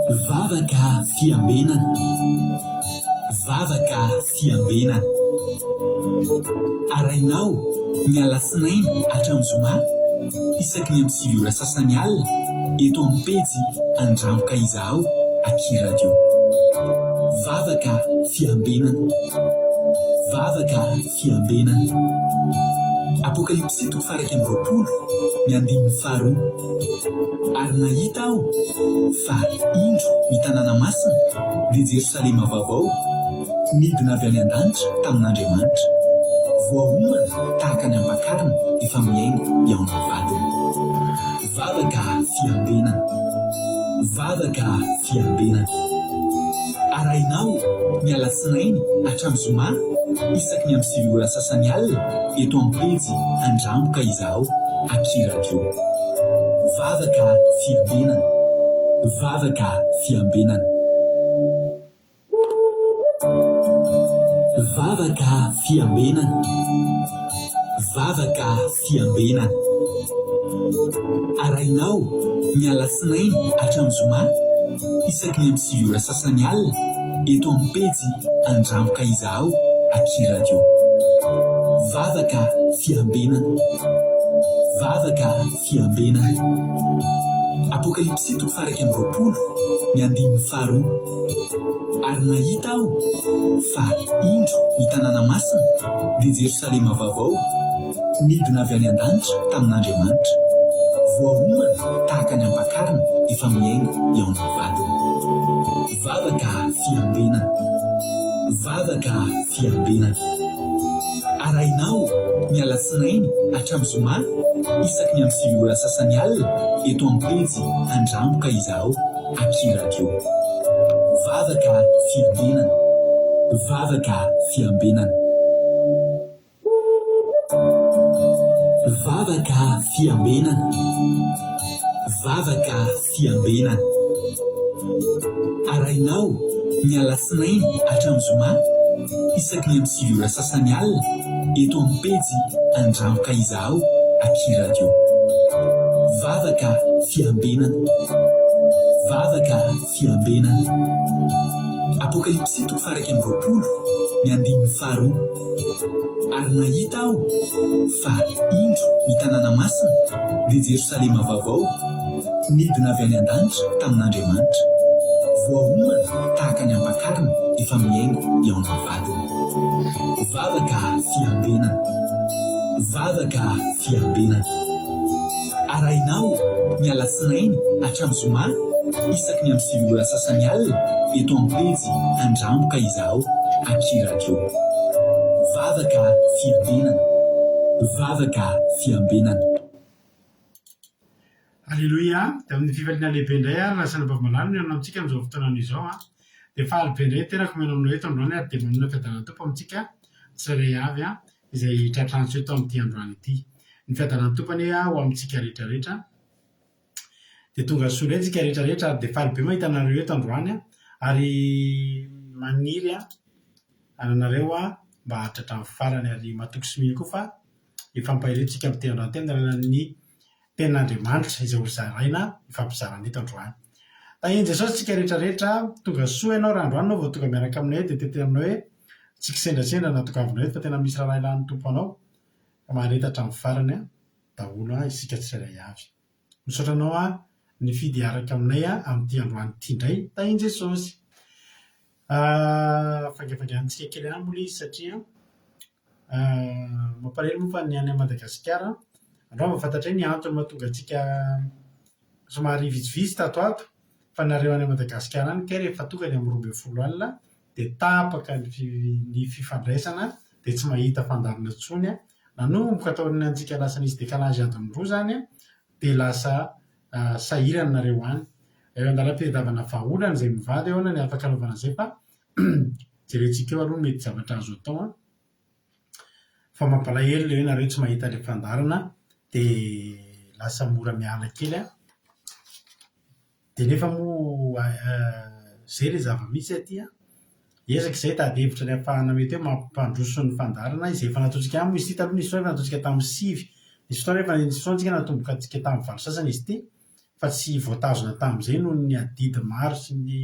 Vavaka fiambenana. Vavaka fiambenana. Arahinao ny alatsinainy hatramin'ny zoma isaky ny amin'ny 9 ora sasany alina eto amin'ny pejy Andramoka Izahao aky Radio. Vavaka fiambenana. Vavaka fiambenana. Apokalypsy toko faha 21 ny andininy faharoa. Ary nahita aho fa indro ny tanàna masina, dia Jerosalema vaovao, nidina avy any an-danitra tamin'Andriamanitra, voaomana tahaka ny ampakarina efa mihaingo eo amin'ny vadiny. Vavaka fiambenana. Vavaka fiambenana. Arahinao ny alatsinainy hatramin'ny zoma isaky ny amin'ny 9 ora sasany alina eto amin'ny pejy Andramoka Izahao aky Radio. Vavaka fiambenana. Vavaka fiambenana. Vavaka fiambenana. Vavaka fiambenana. Arahinao ny alatsinainy hatramin'ny zoma isaky ny amin'ny 9 ora sasany alina eto amin'ny pejy Andramoka Izahao aky Radio. Vavaka fiambenana. Vavaka fiambenana. Apokalypsy toko faha 21 ny andininy faharoa. Ary nahita aho fa indro ny tanàna masina, dia Jerosalema vaovao, nidina avy any an-danitra tamin'Andriamanitra, voaomana tahaka ny ampakarina efa mihaingo eo amin'ny vadiny. Vavaka fiambenana. Vavaka fiambenana. Arahinao ny alatsinainy hatramin'ny zoma isaky ny amin'ny 9 ora sasany alina eto amin'ny pejy Andramoka Izahao aky Radio. Vavaka fiambenana. Vavaka fiambenana. Vavaka fiambenana. Vavaka fiambenana. Arahinao ny alatsinainy hatramin'ny zoma isaky ny amin'ny 9 ora sasany alina eto amin'ny pejy Andramoka Izahao aky Radio. Vavaka fiambenana. Vavaka fiambenana. Apokalypsy toko faha 21 ny andininy faharoa. Ary nahita aho fa indro ny tanàna masina, dia Jerosalema vaovao, nidina avy any an-danitra tamin'Andriamanitra, voaomana tahaka ny ampakarina efa mihaingo eo amin'ny vadiny. Vavaka fiambenana. Vavaka fiambenana. Arahinao ny alatsinainy hatramin'ny zoma isaky ny amin'ny 9 ora sasany alina eto amin'ny pejy Andramoka Izahao aky Radio. Vavaka fiambenana. Vavaka fiambenana. Aleloia! Dia amin'ny fifaliana lehibe indray ary raha sanabavy malala no hihaona amintsika amin'izao fotoana izao an! Dia faly be indray ny tenako mihaona aminao eto androany ary dia manonona fiadanan'ny Tompo amintsika tsirairay avy an! Izay tratrantsika eto amin'ity androany ity. Ny fiadanan'ny Tompo anie ho amintsika rehetra rehetra. Dia tonga soa indray tsika rehetra rehetra ary dia faly be mahita anareo eto androany an, ary maniry anareo mba haharitra hatramin'ny farany ary matoky sy mino koa fa hifampahery tsika amin'ity androany ity amin'ny alalan'ny Tenin'Andriamanitra izay ho zaraina hifampizarana eto androany. Tahian'i Jesosy tsika rehetra rehetra, tonga soa ianao raha androany ianao vao tonga miaraka aminay eto dia tetehina aminao hoe tsy kisendrasendra no atongavinao eto fa tena misy raharaha ilan'ny Tompo anao ka mahareta hatramin'ny farany daholo isika tsirairay avy. Misaotra anao nifidy hiaraka aminay amin'ity androany ity indray. Tahian'i Jesosy. Faingafainganintsika kely ihany moa ilay izy satria Mampalahelo moa fa ny any Madagasikara, androany vao fantatray ny antony mahatonga antsika somary vitsivitsy tato ato fa nareo any Madagasikara any kay rehefa tonga ny amin'ny 12 alina dia tapaka ny ny fifandraisana dia tsy mahita fandaharana intsony. Nanomboka taorian'ny lasa nisy décalage adiny roa izany dia lasa sahirana nareo any. Eo an-dalam-pitadiavana vahaolana izay mivady ahoana ny afaka anaovana an'izay fa jerentsika eo aloha ny mety zavatra azo atao an! Fa mampalahelo ilay hoe nareo tsy mahita ilay fandaharana dia lasa mora miala kely an! Dia nefa moa izay ilay zava-misy aty an! Ezaka izay hitady hevitra ny ahafahana mety hoe mampandroso ny fandaharana izay efa nataontsika ihany moa izy ity taloha nisy fotoana efa nataontsika tamin'ny sivy, nisy fotoana efa nisy fotoana tsika natomboka antsika tamin'ny valo sasany izy ity. fa tsy voatazona tamin'izay noho ny adidy maro sy ny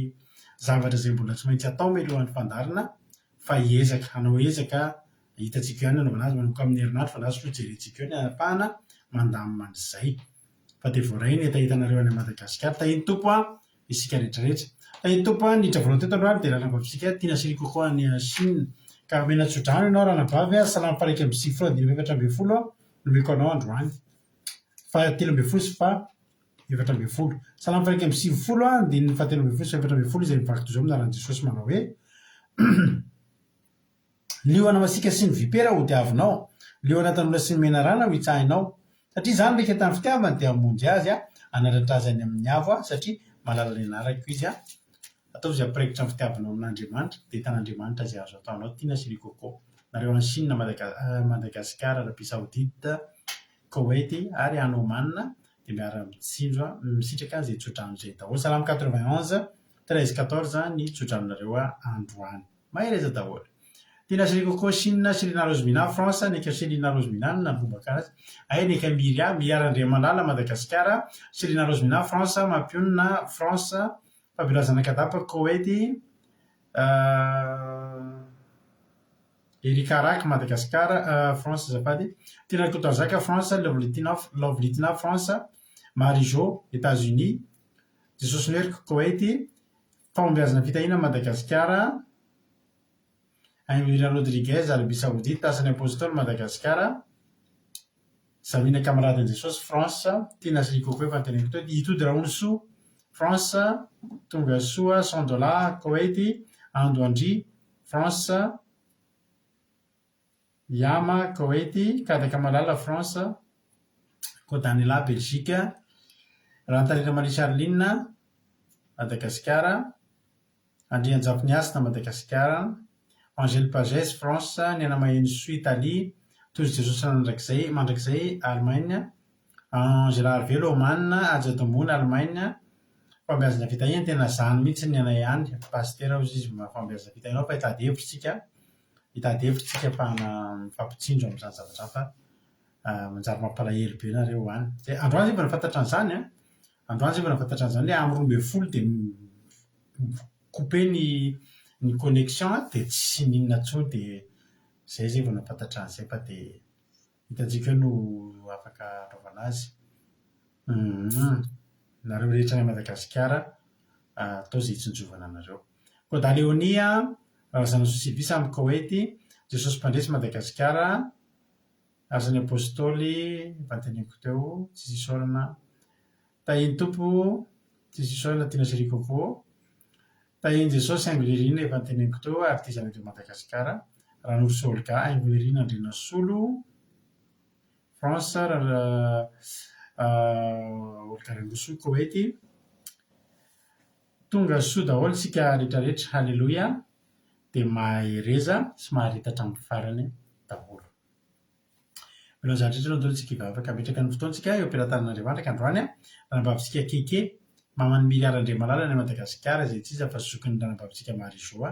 zavatra izay mbola tsy maintsy atao mialohan'ny fandaharana fa hiezaka, hanao ezaka hitantsika eo ihany ny hanaovana azy manomboka amin'ny herinandro fa lasa aloha jerentsika eo ny ahafahana mandamina an'izay. Fa dia voaray ny hetahetanareo any Madagasikara. Tahian'ny Tompo an! isika rehetra rehetra. Tahian'ny Tompo an! Niditra voalohany teto androany dia ranabavitsika Tiana Chérie Coco any Chine. Ka omena tsodrano ianao ranabavy an! Salamo faha 91 andininy faha 14 nomeko anao androany. Faha 13 sy faha 14. Salamo faha 91 andininy faha 13 sy faha 14 izay mivaky toy izao amin'ny anaran'i Jesosy manao hoe. Liona masiaka sy ny vipera hodiavinao, liona tanora sy ny menarana ho hitsahinao. Satria izaho no raikitra tamin'ny fitiavany dia hamonjy azy aho, hanandratra azy any amin'ny avo aho, satria mahalala ny anarako izy. Ataovy izay hampiraikitra ny fitiavanao amin'Andriamanitra, dia hitan'Andriamanitra izay azo ataonao. Tiana sy ry Coco. Nareo any Chine, Madagascar, Arabie Saoudite, Koweït ary any Oman dia miara-mitsinjo, misitraka izay tsodrano izay daholo. Salamo 91, 13, 14 ny tsodranonareo androany. Mahereza daholo. Tena Chérie Coco Chine, Chelina Rosemina France, Neka Chelina Rosemina no nanombaka azy. Ay Neka Miria, Miria Randriamalala Madagasikara, Chelina Rosemina France, Mampionona France, Fabiola Zanakadapa Koety, Erika Raky Madagascar, France azafady, Tina Rakotoarzaka France, Lovelitina Lovelitina France, Marie Jo Etats-Unis, Jesosy Noheriko Koety, Fahombiazana fitahiana Madagasikara, Aingoira Rodriguez, Arabie Saoudite, Asan'ny Apostoly, Madagasikara, Zamina Camarade Jesosy, France, Tiana sy Coco efa noteneniko teo, Itody Rahonisoa, France, Tonga Soa, Cent Dollars, Koety, Ando Andria, France, Yama, Koety, Kadaka Malala, France, Kodanela, Belgique, Rantarira Marie Charline, Madagasikara, Andrianjafiniasina, Madagasikara, Angèle Pagès, France, Niana Mahenosoa, Italie, Tojo Jesosy Mandrakizay, Mandrakizay, Allemagne, Angela Harivelo, Oman, Haja Tombony, Allemagne, Fahombiazana fitahiana, tena zany mihitsy ny anay any, Pasitera hozy izy, fahombiazana fitahiana ao fa hitady hevitra isika. Hitady hevitra tsika ahafahana mifampitsinjo amin'izany zavatra izany fa manjary mampalahelo be nareo any. Dia androany zay vao nahafantatra an'izany an! Androany zay vao nahafantatra an'izany hoe amin'ny 12 dia mi-couper ny ny connexion dia tsy n'inona intsony dia zay zay vao nahafantatra an'izay fa dia hitantsika eo no afaka hanaovana azy. Humm. Nareo rehetra any Madagasikara atao izay hitsinjovana anareo. Koda Léonie a, Razanasoa Sylvie samy Koety, Jesosy Mpandresy Madagasikara, Asan'ny Apostoly, efa noteneniko teo, tsisy isaorana, Tahian'ny Tompo, tsisy isaorana, Tiana Chérie Coco, Tahian'i Jesosy, Haingo Nirina, efa noteneniko teo, Artisanat de Madagasikara, Ranorosoa Olga, Haingo Nirina Andrianasolo, France, Olga Ranorosoa, Koety. Tonga soa daholo isika rehetra rehetra haleloia dia mahereza sy mahareta hatramin'ny farany daholo. Mialoha izany rehetra aloha andao isika hivavaka hametraka ny fotoantsika eo am-pelatanan'Andriamanitra ka androany ranabavintsika Keke maman'i Miria Randriamalala any Madagasikara izay tsy iza fa zokin'ny ranabavintsika Marie Jo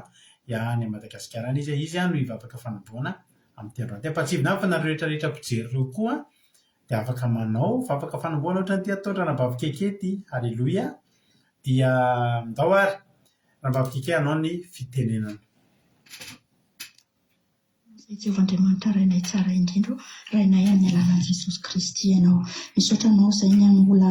any Madagasikara any izy izy no hivavaka fanombohana amin'ity androany ity. Ampahatsiahivina amiko fa nareo rehetra rehetra mpijery ireo koa dia afaka manao vavaka fanombohana ohatran'ity ataon-dranabavy Keke ity. Haleloia. Dia ndao ary, Ranabavy Keke hanao ny fitenenana. Ry Jehovah Andriamanitra Rainay tsara indrindra ô, Rainay amin'ny alalan'i Jesosy Kristy Ianao. Misaotra Anao izay ny amin'ny mbola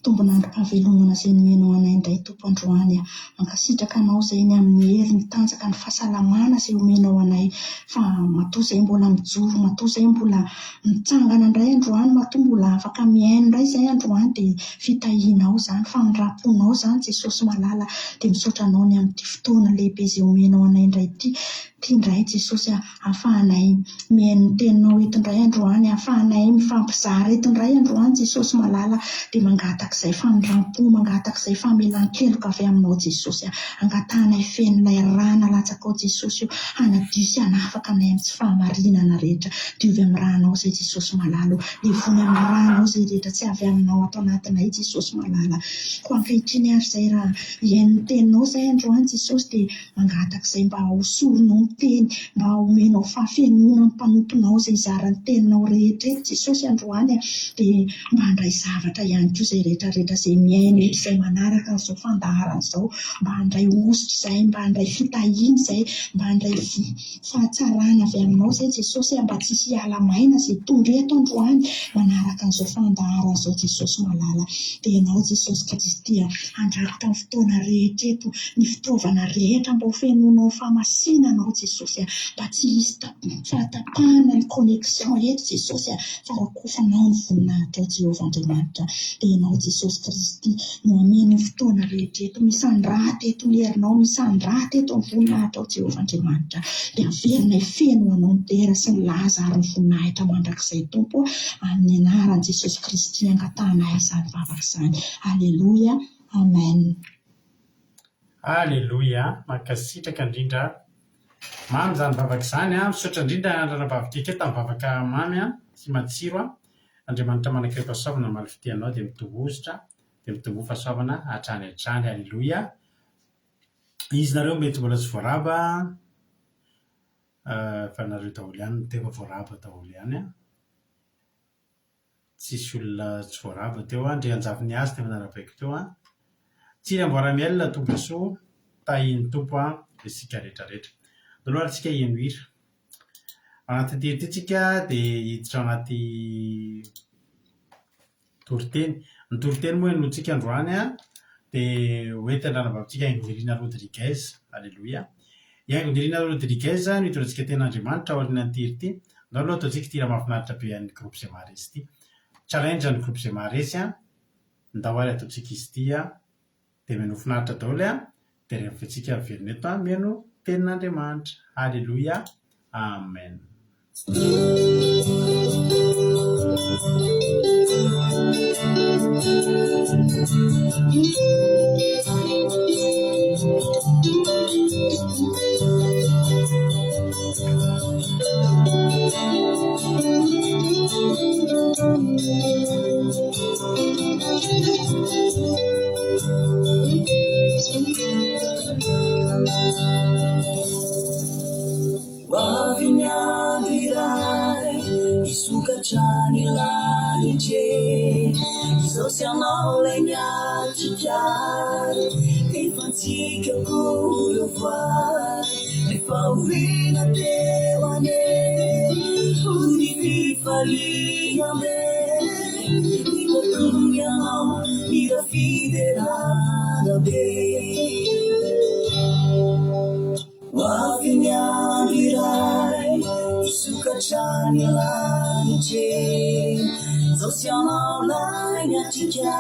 tombon'androm-pahavelomana izay nomenao anay indray Tompo androany. Mankasitraka Anao izay ny amin'ny hery, ny tanjaka, ny fahasalamana izay omenao anay fa matoa izay mbola mijoro, matoa izay mbola Mitsangana indray androany matoa mbola afaka mihaino indray izay androany dia fitahianao izany, famindram-ponao izany Jesosy malala dia misaotra anao ny amin'ity fotoana lehibe izay omenao anay indray ity, ity indray Jesosy a, ahafahanay mihaino ny teninao eto indray androany, ahafahanay mifampizara eto indray androany Jesosy malala dia mangataka izay famindram-po, mangataka izay famelan-keloka avy aminao Jesosy a, angatahanay feno ilay rà nalatsakao Jesosy o, hanadio sy hanafaka anay amin'ny tsy fahamarinana rehetra. Diovy amin'ny rànao izay Jesosy malala o. Levony amin'ny rànao izay rehetra tsy avy aminao ato anatinay Jesosy malala. Koa ankehitriny ary izay raha hihaino ny teninao izay androany Jesosy dia mangataka izay mba hosoronao ny. miteny, mba omenao fahafenoana ny mpanomponao izay hizara ny teninao rehetra eto Jesosy androany dia mba handray zavatra ihany koa izay rehetra rehetra izay mihaino eto izay manaraka an'izao fandaharana izao mba handray hosotra izay, mba handray fitahiana izay, mba handray fahatsarana avy aminao izay Jesosy a, mba tsy hisy hiala maina izay tonga eto androany manaraka an'izao fandaharana izao Jesosy malala. Dia Ianao Jesosy Kristy a, handrakotra ny fotoana rehetra eto, ny fitaovana rehetra mba ho fenoinao fahamasinana ao Jesosy a, mba tsy hisy fahatapahana ny connexion eto Jesosy a, fa rakofanao ny voninahitrao Jehovah Andriamanitra. Dia Ianao Jesosy Kristy no hameno ny fotoana rehetra eto, misandrata eto ny herinao, misandrata eto ny voninahitrao Jehovah Andriamanitra. Dia averinay feno ho Anao ny dera sy ny laza ary ny voninahitra mandrakizay Tompo ô, amin'ny anaran'i Jesosy Kristy angatahanay izany vavaka izany. Aleloia. Amen. Aleloia, mankasitraka indrindra. Mamy izany vavaka izany an, misaotra indrindra Ranabavy Keke tamin'ny vavaka mamy an, sy matsiro an. Andriamanitra manan-kerim-pahasoavana hamaly fitia anao dia mitomboa hosotra, dia mitomboa fahasoavana hatrany hatrany. Aleloia. Izy nareo mety mbola tsy voaraba fa nareo daholo ihany no tena voaraba daholo ihany an. Tsisy olona tsy voaraba teo an. Andrianjavoniazy teo narabaiko teo an. Tsiry Amboaramiel tonga soa, tahin'ny Tompo an isika rehetra rehetra. Ndao aloha ary tsika heno hira. Ao anatin'ity hira ity tsika dia hiditra ao anaty toriteny. Ny toriteny moa henointsika androany an dia ho entin-dRanabavintsika Haingonirina Rodriguez. Aleloia. I Haingonirina Rodriguez no hitondrantsika tenin'Andriamanitra aorianan'ity hira ity. Ndao aloha ataontsika ity hira mahafinaritra be an'ny groupe Zay Maharesy ity. Challenge an'ny groupe Zay Maharesy an. Ndao ary ataontsika izy ity an. Dia mihainoa finaritra daholo an. Dia rehefa avy eo tsika miverina eto an, mihaino tenin'Andriamanitra. Aleloia. Amen. Ho avy ny andro iray hisokatra ny lanitra e Izaho sy ianao ilay niatrika ahy Efa antsika koa ireo voady Rehefa aoriana teo anie Ho ny fifaliana be Hitako ianao mira fiderana be. Ho avy ny andro iray hisokatra ny lanitra e Zaho sy ianao lahy niatrika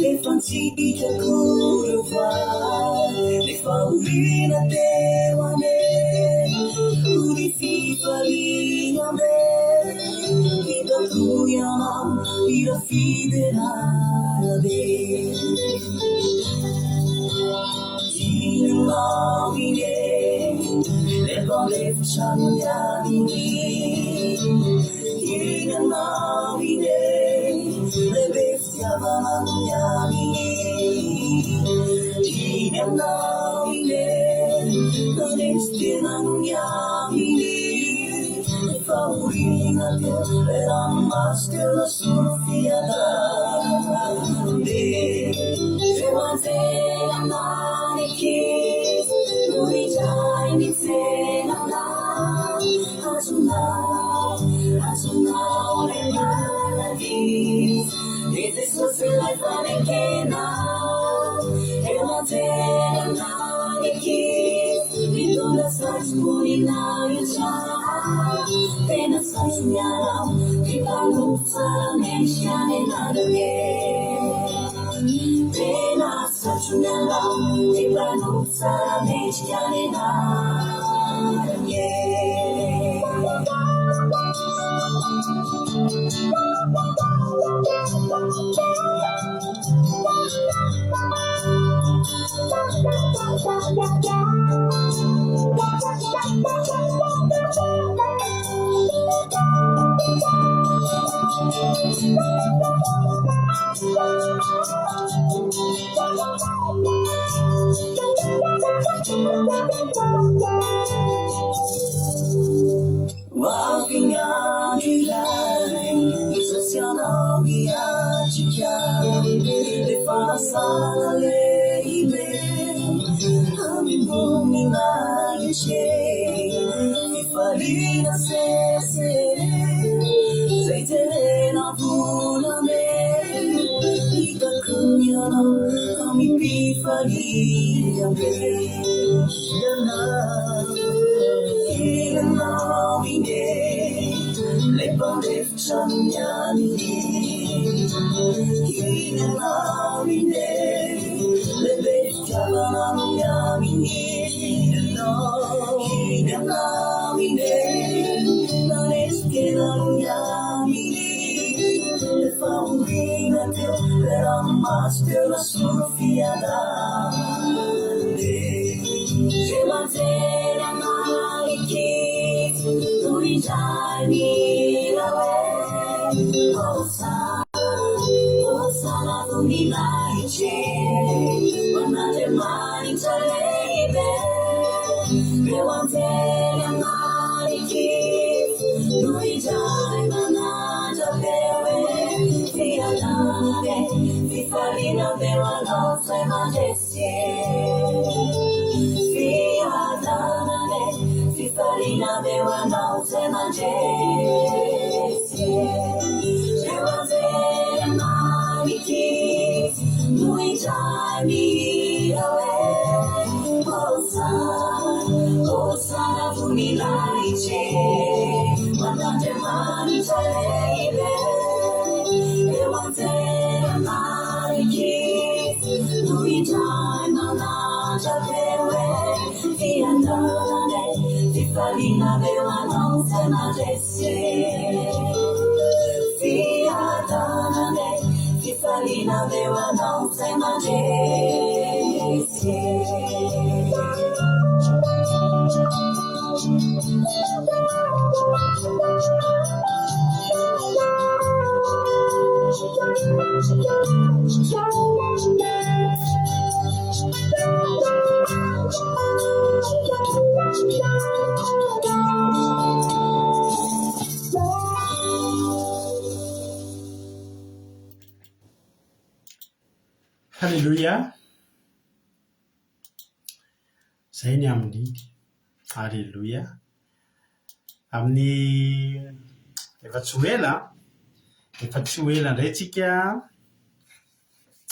Efa antsika koa ireo vary Rehefa orina teo anie Ho ny fifaliana be Hitako ianao hira fiderana be. Ho avy ny andro iray izay tsy hanao hiatrika Ilay fanasana lehibe amim-boninahitra Fifaliana sesere izay jerena volamena Hitako ny anao amim-pifaliam-be Ianao ine ilay mpandefitra ny aniny Ianao ine ilay be fitiavana ny aminy Ianao ine nanetry tena ny aminy Ilay fahoriana teo, ilay ranomaso teo nasolo fiadanana Ireo anjely an'alikitsy no indray mihira hoe Hosana, Hosana voninahitry ho an'Andriamanitra lehibe. Ireo anjely an'alikitsy no indray manandra-peo hoe Fiadanana e, fifaliana be ho anao izay mandresy. Fiadanana e, fifaliana be ho anao izay mandresy e. Ireo anjely manikiky no indray mihira hoe, Hosana, Hosana voninahitra e, ho an'Andriamanitra lehibe. Ireo anjely manikiky no indray manandra-peo hoe, Fiadanana e, fifaliana be ho anao izay mandresy e. Fiadanana e, fifaliana be ho anao izay mandresy e. Haleloia! Izay ny amin'iny. Aleloia. Amin'ny efa tsy ho ela an, efa tsy ho ela indray tsika,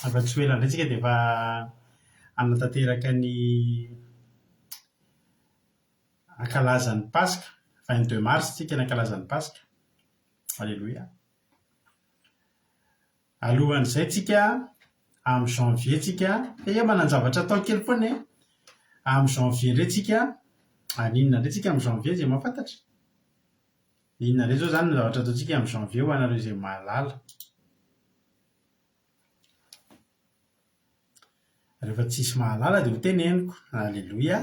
efa tsy ho ela indray tsika dia efa hanatanteraka ny hankalaza ny Paska, 22 mars tsika ny hankalaza ny Paska. Aleloia. Alohan'izay tsika, amin'ny janvier tsika, he manan-javatra atao kely foana e! Amin'ny janvier indray tsika, haninona indray tsika amin'ny janvier izay mahafantatra? Inona indray izao izany no zavatra ataontsika amin'ny janvier ho anareo izay mahalala? Rehefa tsisy mahalala dia ho teneniko. Aleloia!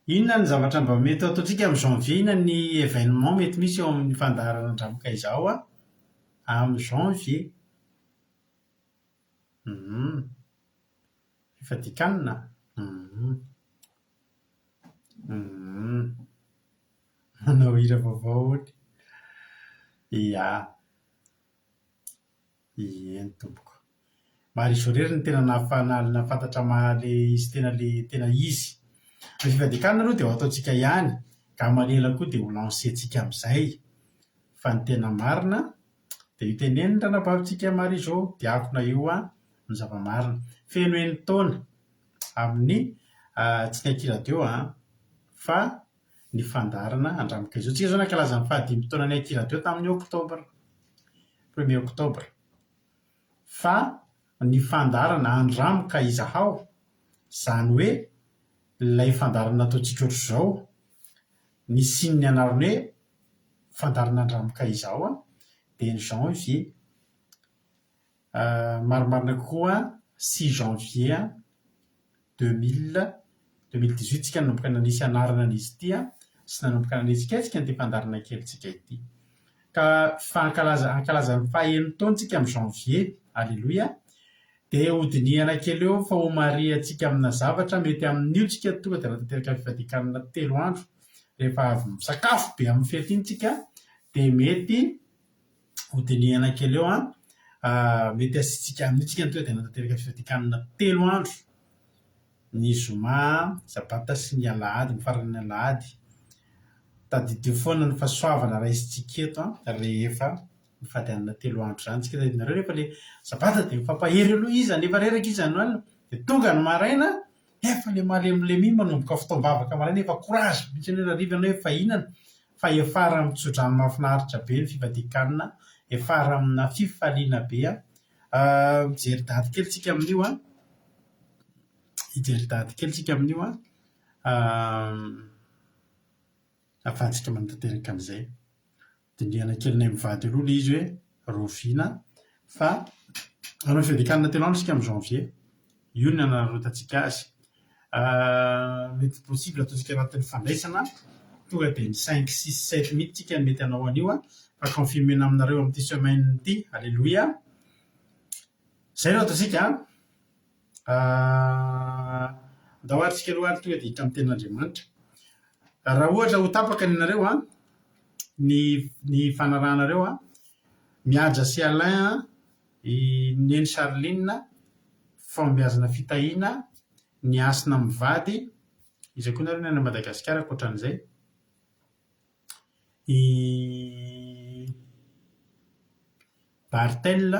Inona ny zavatra mba mety ho ataontsika amin'ny janvier? Inona ny événement mety misy eo amin'ny fandaharana Andramoka izao amin'ny janvier? Hum. Fifadian-kanina? Hum. Hum. Manao hira vaovao hono. Ia. Eny tompoko. Marizo irery no tena nahafantatra maha le izy tena le tena izy. Ny fivadian-kanina aloha dia ho ataontsika ihany, Gamaliela koa dia ho lancer-ntsika amin'izay. Fa ny tena marina dia io tenenin'ny ranabavintsika Marizo diakona io ny zava-marina. Feno enin-taona amin'ny tsy ny ankila-teo an, fa ny fandaharana Andramoka izao. Tsika izao nankalaza ny fahadimy taonan'ny ankila-teo tamin'ny oktobra. Premier octobre. Fa ny fandaharana andramo ka izahao, izany hoe ilay fandaharana ataontsika ohatr'izao, nisian'ny anarana hoe fandaharana andramo ka izahao dia ny janvier. Marimarina kokoa six janvier 2000, 2018 tsika nanomboka nanisy anarana an'izy ity sy nanomboka nanetsiketsika an'ity fandaharana kelintsika ity. Ka fankalaza hankalaza ny faha enin-taona tsika amin'ny janvier, aleloia. Dia hodinihana kely eo fa homarihantsika amina zavatra mety amin'io tsika tonga dia hanatanteraka fifadian-kanina telo andro rehefa avy misakafo be amin'ny fety iny tsika dia mety hodinihana kely eo an, mety asiantsika amin'io tsika tonga dia hanatanteraka fifadian-kanina telo andro ny zoma, sabata sy ny alahady, ny faran'ny alahady. Tadidio foana ny fahasoavana raisintsika eto an rehefa mifady hanina telo andro izany tsika tadidinareo rehefa le sabata dia mifampahery aloha iza nefa reraka iza no alina dia tonga ny maraina efa le malemilemy iny manomboka fotoam-bavaka maraina efa courage mihitsy anie hariva ianao efa hihinana fa hiafara amin'ny tsodrano mahafinaritra be ny fifadian-kanina hiafara amina fifaliana be an mijery daty kely tsika amin'io an hijery daty kely tsika amin'io an ahafahantsika manatanteraka an'izay. Dinihana kelinay mivady aloha ilay izy hoe rahoviana fa hanao fiadikanana telo andro isika amin'ny janvier. Io no hanararaotantsika azy. Mety possible ataontsika anatin'ny fandraisana tonga dia ny cinq, six, sept mihitsy tsika no mety hanao an'io fa confirmer-na aminareo amin'ity semaine ity. Aleloia. Izay no ataontsika an. Andao ary tsika aloha ary tonga dia hiditra amin'ny tenin'Andriamanitra. Raha ohatra ho tapaka ny anareo an, ny ny fanarahanareo an, Mihaja sy Alain an, i Neny Charline, Fahombiazana Fitahiana, Ny Hasina mivady, iza koa nareo ny any Madagasikara ankoatran'izay? I Barthel.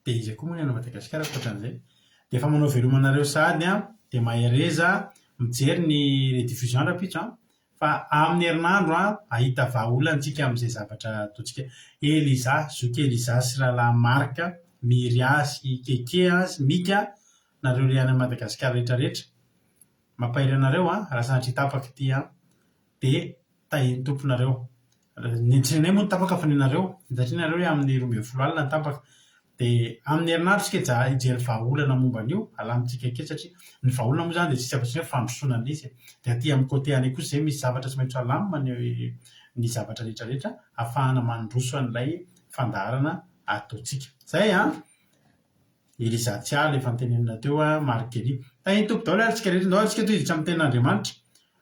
Dia iza koa moa ny any Madagasikara ankoatran'izay? Dia efa manao veloma anareo sahady an, dia mahereza mijery ny rediffusion rahampitso an, fa amin'ny herinandro an, hahita vahaolana tsika amin'izay zavatra ataontsika. Eliza, zoky Eliza sy rahalahy Marc, Myria sy Keke sy Mika, nareo le any Madagasikara rehetra rehetra, mampahery anareo an, raha sanatria tapaka ity an, dia tahin'ny Tompo nareo. Ny tsy nenay moa no tapaka fa nenareo, satria nareo hoe amin'ny 12 alina no tapaka. Dia amin'ny herinandro isika hija- hijery vahaolana momba an'io, alamintsika kely satria ny vahaolana moa izany dia tsisy afa-tsy ny hoe fandrosoana an'ilay izy e. Dia aty amin'ny côté anay kosa izay misy zavatra tsy maintsy ho alamina ny ny zavatra rehetra rehetra ahafahana mandroso an'ilay fandaharana ataontsika. Izay an! Eliza Tsialy efa notenenina teo, Marc Elie. Tahin'ny Tompo daholo ary isika rehetra. Ndao ary isika toy hiditra amin'ny tenin'Andriamanitra.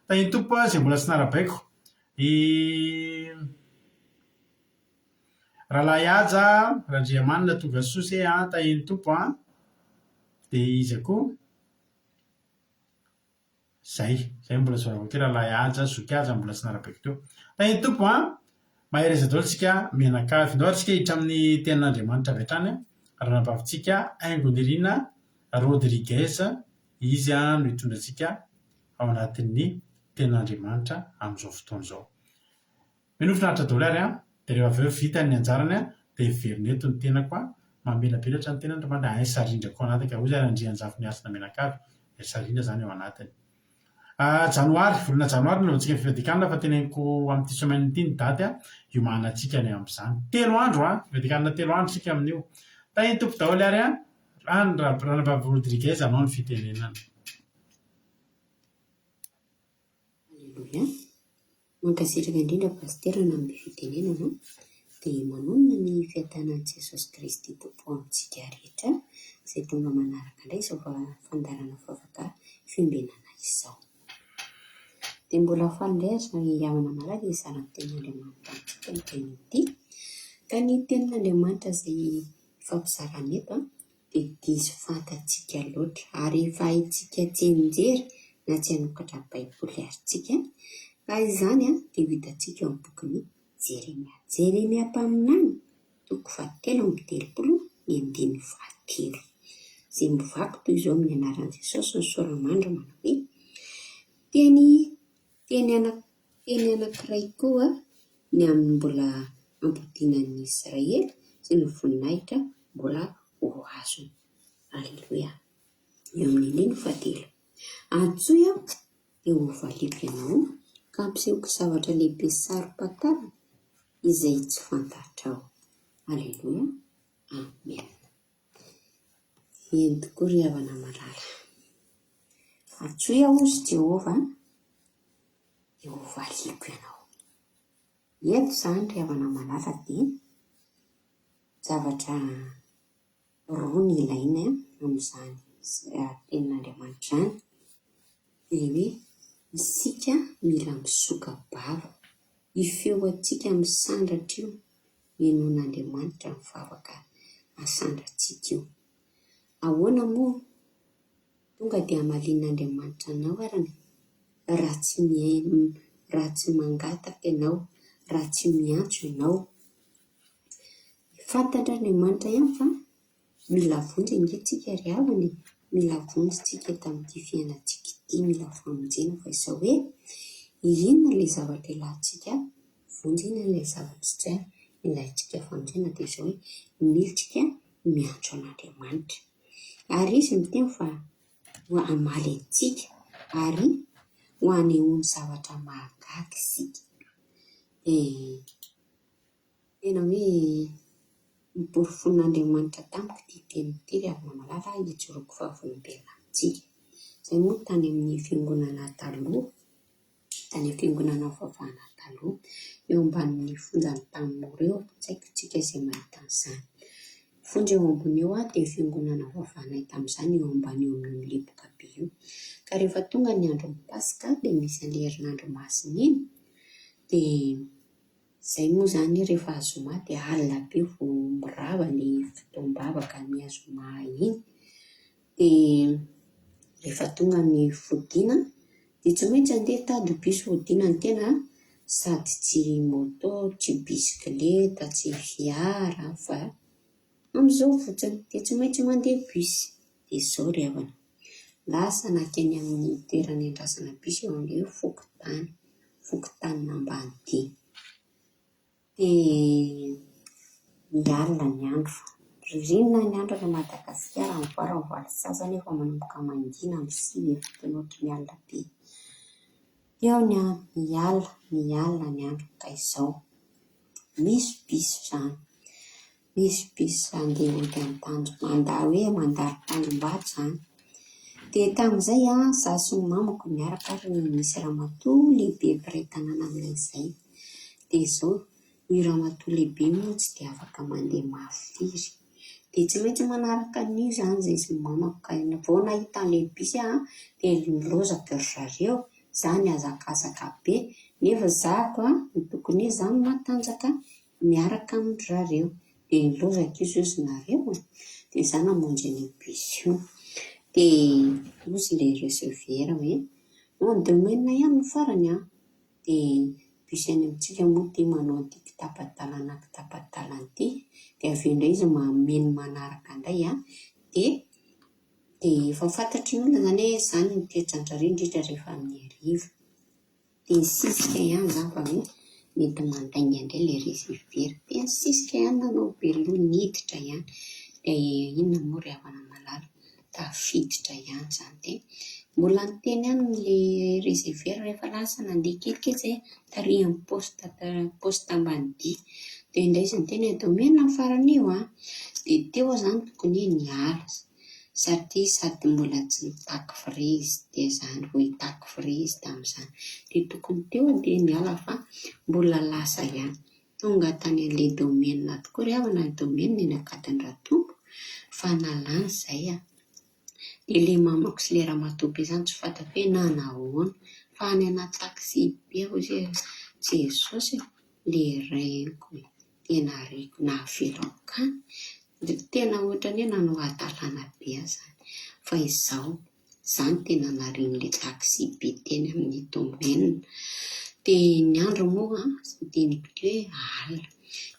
Tahin'ny Tompo izay mbola tsy narabaiko. I Rahalahy Haja Randriamanina tonga soa se an, tahin'ny Tompo an. Dia iza koa? Zay, zay mbola tsy voaraiko teo Rahalahy Haja, Zoky Haja mbola tsy narabaiko teo. Tahin'ny Tompo an. Mahereza daholo tsika mianakavy. Ndao ary tsika hiditra amin'ny tenin'Andriamanitra avy hatrany. Ranabavintsika Haingonirina Rodriguez, izy no hitondra antsika ao anatin'ny Tenin'Andriamanitra amin'izao fotoana izao. Mino finaritra daholo ary an, dia rehefa avy eo vita ny anjarany an, dia miverina eto ny tenako an, mamelabelatra ny tenany Andriamanitra, hay sarindrako ao anatiny ka, hoy izany Andrianjafy Miasinamianakavy, dia sarindra izany ao anatiny. Janoary, volana janoary no anaovantsika ny fivadikanana fa teneniko amin'ity semaine ity ny daty an, hiomanantsika ny amin'izany. Telo andro an, fivadikanana telo andro isika amin'io. Tahin'ny Tompo daholo ary an, Ranabavy Rodriguez anao ny fitenenana. Aleloia. Mankasitraka indrindra Pasitera nanome fitenenana dia manonona ny fiadanan'i Jesosy Kristy Tompo ho amintsika rehetra izay tonga manaraka indray izao fandaharana vavaka fiambenana izao. Dia mbola faly indray aho ry havana malala hizara ny tenin'Andriamanitra amintsika ity anio ity. Ka ny tenin'Andriamanitra izay ifampizarana eto dia diso fantatsika loatra ary efa haintsika tsianjery na tsy hanokatra Baiboly ary tsika, fa izany dia ho hitantsika ao amin'ny bokin'i Jeremia. Jeremia mpaminany, toko fahatelo amby telopolo, ny andininy fahatelo, izay mivaky toy izao amin'ny anaran'i Jesosy ny sora-mandry manao hoe, Teny teny teny anankiray koa ny amin'ny mbola hampodiana an'i Israely sy ny voninahitra mbola ho azony. Aleloia. Eo amin'ny andininy fahatelo. Antsoy aho, dia hovaliako ianao, ka hampisehoko zavatra lehibe saro-pantarina izay tsy fantatrao. Aleloia. Amena. Eny tokoa ry havana malala. Antsoy aho hozy Jehovah, dia hovaliako ianao. Eto izany ry havana malala dia zavatra. Roa ny ilaina amin'izany tenin'Andriamanitra izany, dia hoe isika mila misoka-bava. Io feo antsika misandratra io, henoin'Andriamanitra ny vavaka asandratsika io. Ahoana moa? Tonga dia hamalian'Andriamanitra anao ary raha tsy mihaino, raha tsy mangataka ianao, raha tsy miantso ianao. Fantatr'Andriamanitra ihany fa mila vonjy ange tsika ry havana e! Mila vonjy tsika eto amin'ity fiainantsika ity, mila famonjena fa izao hoe inona ilay zavatra ilantsika vonjy, inona ilay zavatra ilaintsika famonjena dia izao hoe militsika miantso an'Andriamanitra. Ary Izy miteny fa ho hamaly antsika ary ho hanehoany zavatra mahagaga isika. Dia tena hoe noporofoin'Andriamanitra tamiko ity teny ity ry havana malala hijoroako vavolombelona amintsika. Izay moa tany amin'ny fiangonana taloha, tany amin'ny fiangonana nivavahana taloha, eo ambanin'ny fonjan'i Antanimora eo, tsy haiko tsika izay mahita an'izany. Fonja eo ambony eo dia fiangonana nivavahanay tamin'izany eo ambany eo amin'io milepoka be io. Ka rehefa tonga ny andron'ny Paska dia misy an'ilay herinandro masina iny, dia izay moa izany rehefa zoma dia alina be vao mirava ilay fotoam-bavaka ny zoma iny. Dia rehefa tonga ny fodiana dia tsy maintsy andeha hitady bus hodiana ny tena sady tsy moto, tsy bisikileta, tsy fiara fa amin'izao fotsiny dia tsy maintsy mandeha bus. Dia izao ry havana, lasa nankeny amin'ny toerana iandrasana bus eo amin'ilay hoe fokontany, fokontanin'Ambanidia. Dia mialina ny andro. Ririnina ny andro any Madagasikara, amin'ny valo amin'ny valo sy sasany efa manomboka mangina amin'ny sivy efa tena ohatry ny alina be. Teo ny andro, miala, mialina ny andro ka izao. Misy bus izany, misy bus handeha hody any Tanjombato, mandalo hoe mandalo Tanjombato izany. Dia tamin'izay an, izaho sy ny mamako niaraka ary nisy ramatoa lehibe mpiray tanàna aminay izay. Dia izao, io ramatoa lehibe io moa tsy dia afaka mandeha mafy firy. Dia tsy maintsy manaraka an'io izany izahay sy ny mamako ka vao nahita an'ilay bus aho an, dia nilaozako ry zareo, izaho nihazakazaka be, nefa izaho an, ny tokony hoe izaho no matanjaka miaraka amin-dry zareo. Dia nilaozako izy hozy nareo e! Dia izaho namonjy an'io bus io. Dia hozy ilay receveur hoe, en domaine ihany no farany an! Dia bus any amintsika moa ity manao an'ity kitapa-dalana kitapa-dalana ity, dia avy eo indray izy mameno manaraka indray an, dia dia efa fantatry ny olona izany hoe izany ny toetran-dRareo indrindra rehefa amin'ny hariva. Dia nisisika ihany izany fa hoe mety mandainga indray ilay receveur. Dia nisisika ihany nanao be loha niditra ihany. Dia inona moa ry havana malala. tafiditra ihany izany dia mbola niteny ihany ilay receveur rehefa lasa nandeha kelikely izay tary amin'ny poste poste Ambanidia dia indray izy niteny hoe domaine ny farany io an! dia teo aho izany tokony hoe niala satria sady mbola tsy nitaky frais izy dia izany vao hitaky frais izy tamin'izany dia tokony teo aho dia niala fa mbola lasa ihany. Tonga tany an'ilay domaine tokoa ry havana, ny domaine eny Ankadindratombo, fa nalany izay aho. Dia ilay mamako sy ilay ramatoa be izany tsy fantako hoe nanahoana, fa any anaty taxi be aho hoy izy hoe Jesosy ô, ilay reniko e, tena reniko nahavelo aokany, tena ohatran'ny hoe nanao hadalana be aho izany, fa izao. Za no tena narian'ilay taxi be teny amin'ny domaine. Dia ny andro moa dinihiko teo hoe alina.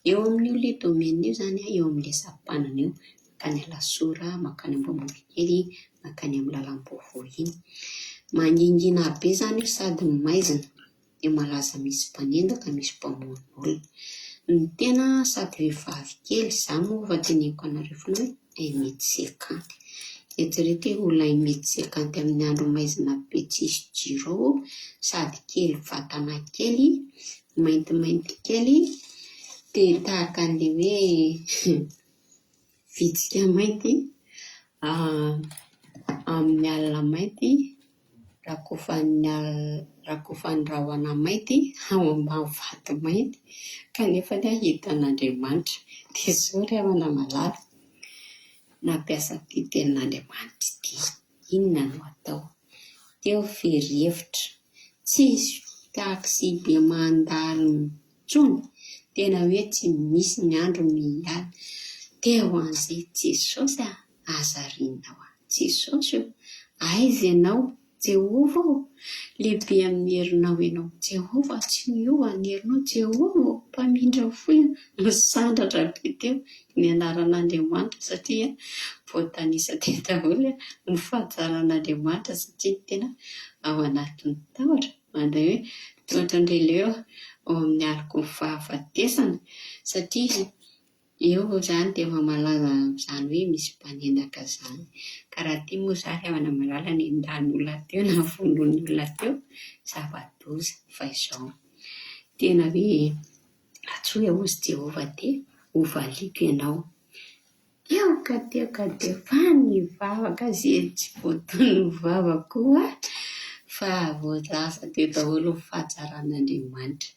Eo amin'io ilay domaine io izany eo amin'ilay sampanana io, mankany Alasora, mankany Ambohimangakely, mankany amin'ny lalam-baovao iny. Mangingina be izany io sady maizina. dia malaza misy mpanendaka misy mpamono olona. Ny tena sady vehivavy kely, za moa efa teneniko anareo foana hoe un mètre cinquante. Eritrereto hoe olona un mètre cinquante amin'ny andro maizina be tsisy jiro ao, sady kely vatana kely, maintimainty kely, dia tahaka an'ilay hoe vitsika mainty amin'ny alina mainty, rakofan'ny alina, rakofan'ny rahona mainty ao ambany vato mainty, kanefa anie hitan'Andriamanitra. Dia izao ry havana malala, Nampiasa ity tenin'Andriamanitra ity. Inona no atao? Teo very hevitra. Tsisy taxi be mandalo intsony. Tena hoe tsy misy ny andro miala. Teo an'izay Jesosy a! Aza arianao aho. Jesosy ô! Aiza ianao? Jehovah ô! Lehibe amin'ny herinao ianao. Jehovah, tsy miova ny herinao. Jehovah ô! Mpamindra fo ianao. Misandratra be teo ny anaran'Andriamanitra satria voatanisa teo daholo ny fahatsaran'Andriamanitra satria ny tena ao anatin'ny tahotra. Mandray hoe tohatra indray leo ao amin'ny aloky ny fahafatesana satria Eo izany dia efa malaza amin'izany hoe misy mpanendaka izany. Ka raha ity moa izaho ry havana malala nendahan'ny olona teo na vonoin'ny olona teo, zava-doza. Fa izao, tena hoe antsoy aho hozy Jehovah dia hovaliako ianao. Teo ka teo ka teo, fa nivavaka izay tsy voatonon'ny vava koa fa voalaza teo daholo ny fahatsaran'Andriamanitra.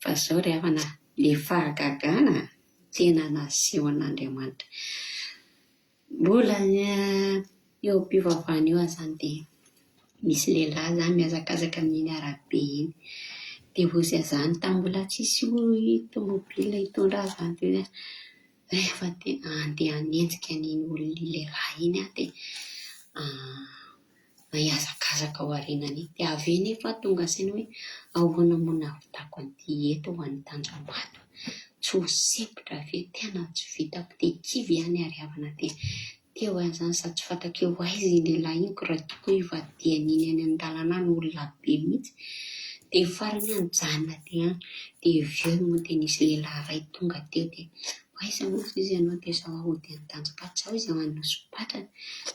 Fa izao ry havana, Ilay fahagagana tena nasehon'Andriamanitra. Mbola eo am-pivavahana eo aho izany dia misy lehilahy izany mihazakazaka amin'iny arabe iny. Dia hoy izy izany tamin'ny mbola tsisy tomobila hitondra azy izany dia hoy izy rehefa te handeha hanenjika an'iny olona lehilahy iny aho dia na hihazakazaka ao aorianany iny. Dia avy eo nefa aho tonga saina hoe ahoana moa no nahavitako an'ity eto ho an'i Tanjombato? Tsy ho sempotra ve? Tena tsy vitako. Dia kivy ihany ary havana dia teo aho izany sady tsy fantako hoe ho aiza iny lehilahy iny ko raha toa hivadihan'iny any an-dalana any olona be mihitsy. Dia farany aho nijanona teo ihany. Dia avy eo moa dia nisy lehilahy iray tonga teo dia Aiza moa izy ianao dia izao hody any Tanjombato izao izy ao Anosipatrana.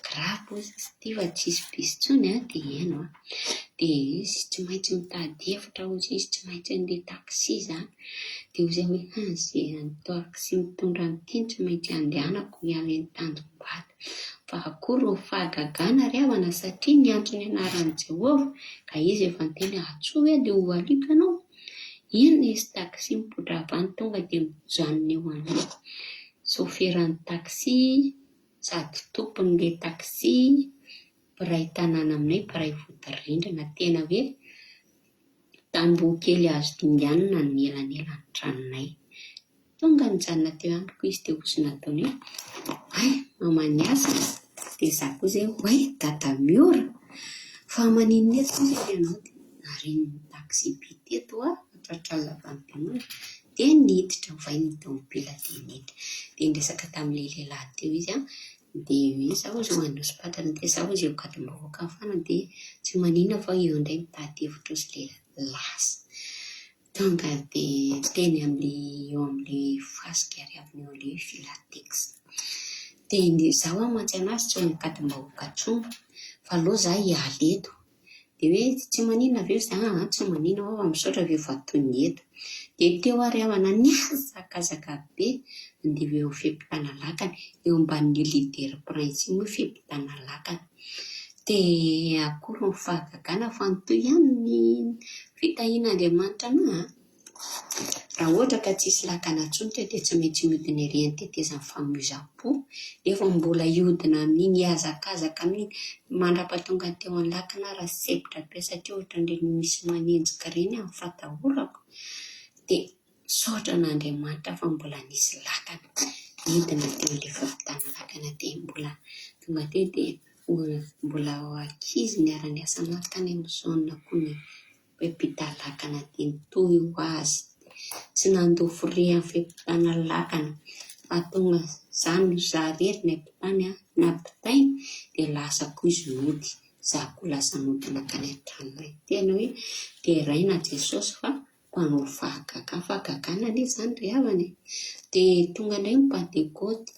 Grave hozy izy ity fa tsisy bus intsony an, dia heno an. Dia izy tsy maintsy mitady hevitra hozy izy, tsy maintsy handeha taxi izany. Dia hozy aho hoe han, izay taxi mitondra an'ity no tsy maintsy andehanako miala eny Tanjombato. Fa akory ny fahagagana ry havana satria niantso ny anaran'i Jehovah ka izy efa niteny hoe antsoy aho dia hovaliako ianao. Iny nisy taxi mipoitra avy any tonga dia mijanona eo anoloako. Saoferan'ny taxi sady tompon'ilay taxi, mpiray tanàna aminay, mpiray vodirindrina. Tena hoe tamboho kely azo dinganina ny elanelan'ny tranonay. Tonga nijanona teo amiko izy dia hozy nataony hoe, Hay, mama niasa? Dia izaho koa izay hoe, Hay, dada Miora! Fa maninona eto hozy ianao? Dia naren'ny taxi-be teto aho, tratran'ny Dia niditra, ovay ny tomobila dia niditra. Dia niresaka tamin'ilay lehilahy teo izy an, dia hoe izaho hozy ho any Nosy-Patrana, dia izaho hozy eo Ankadimbahoaka foana dia tsy maninona fa eo indray mitady hevitra hozy ilay lasa. Tonga dia teny amin'ilay eo amin'ilay fasika ary avy eo ilay filatex. Dia ny izaho aho mantsy an'azy tsy ao Ankadimbahoaka intsony fa aleo izaho hiala eto. Dia hoe tsy maninona ve izy? Aa tsy maninona aho fa misaotra ve fa toy ny eto. Dia teo ary aho nihazakazaka be nandeha eo amin'ny fiampitana lakana, eo ambanin'io leader prince io moa fiampitana lakana. Dia akory ny fahagagana fa nitohy ihany ny fitahian'Andriamanitra anah an! Raha ohatra ka tsisy lakana intsony teo dia tsy maintsy mihodina ery amin'ny tetezan'ny famoizam-po, nefa mbola hihodina amin'iny, hihazakazaka amin'iny mandra-pahatonga teo amin'ny lakana aho raha sempotra be satria ohatran'ireny misy manenjika ireny aho ny fatahorako. Dia misaotra an'Andriamanitra fa mbola nisy lakana. Nidina teo amin'ilay fampitana lakana dia mbola tonga teo dia mbola ankizy niara-niasa anaty tany amin'ny zone koa ny Mpiampita lakana dia nitohy ho azy. Tsy nandoa frais amin'ny fiampitana lakana fa tonga za no za irery niampitany an, nampitainy dia lasa koa izy nody, za koa lasa nody nankany an-tranonay. Tena hoe deraina Jesosy fa mpanao fahagagana, fahagagana anie izany ry havana e! Dia tonga indray ny pantekoty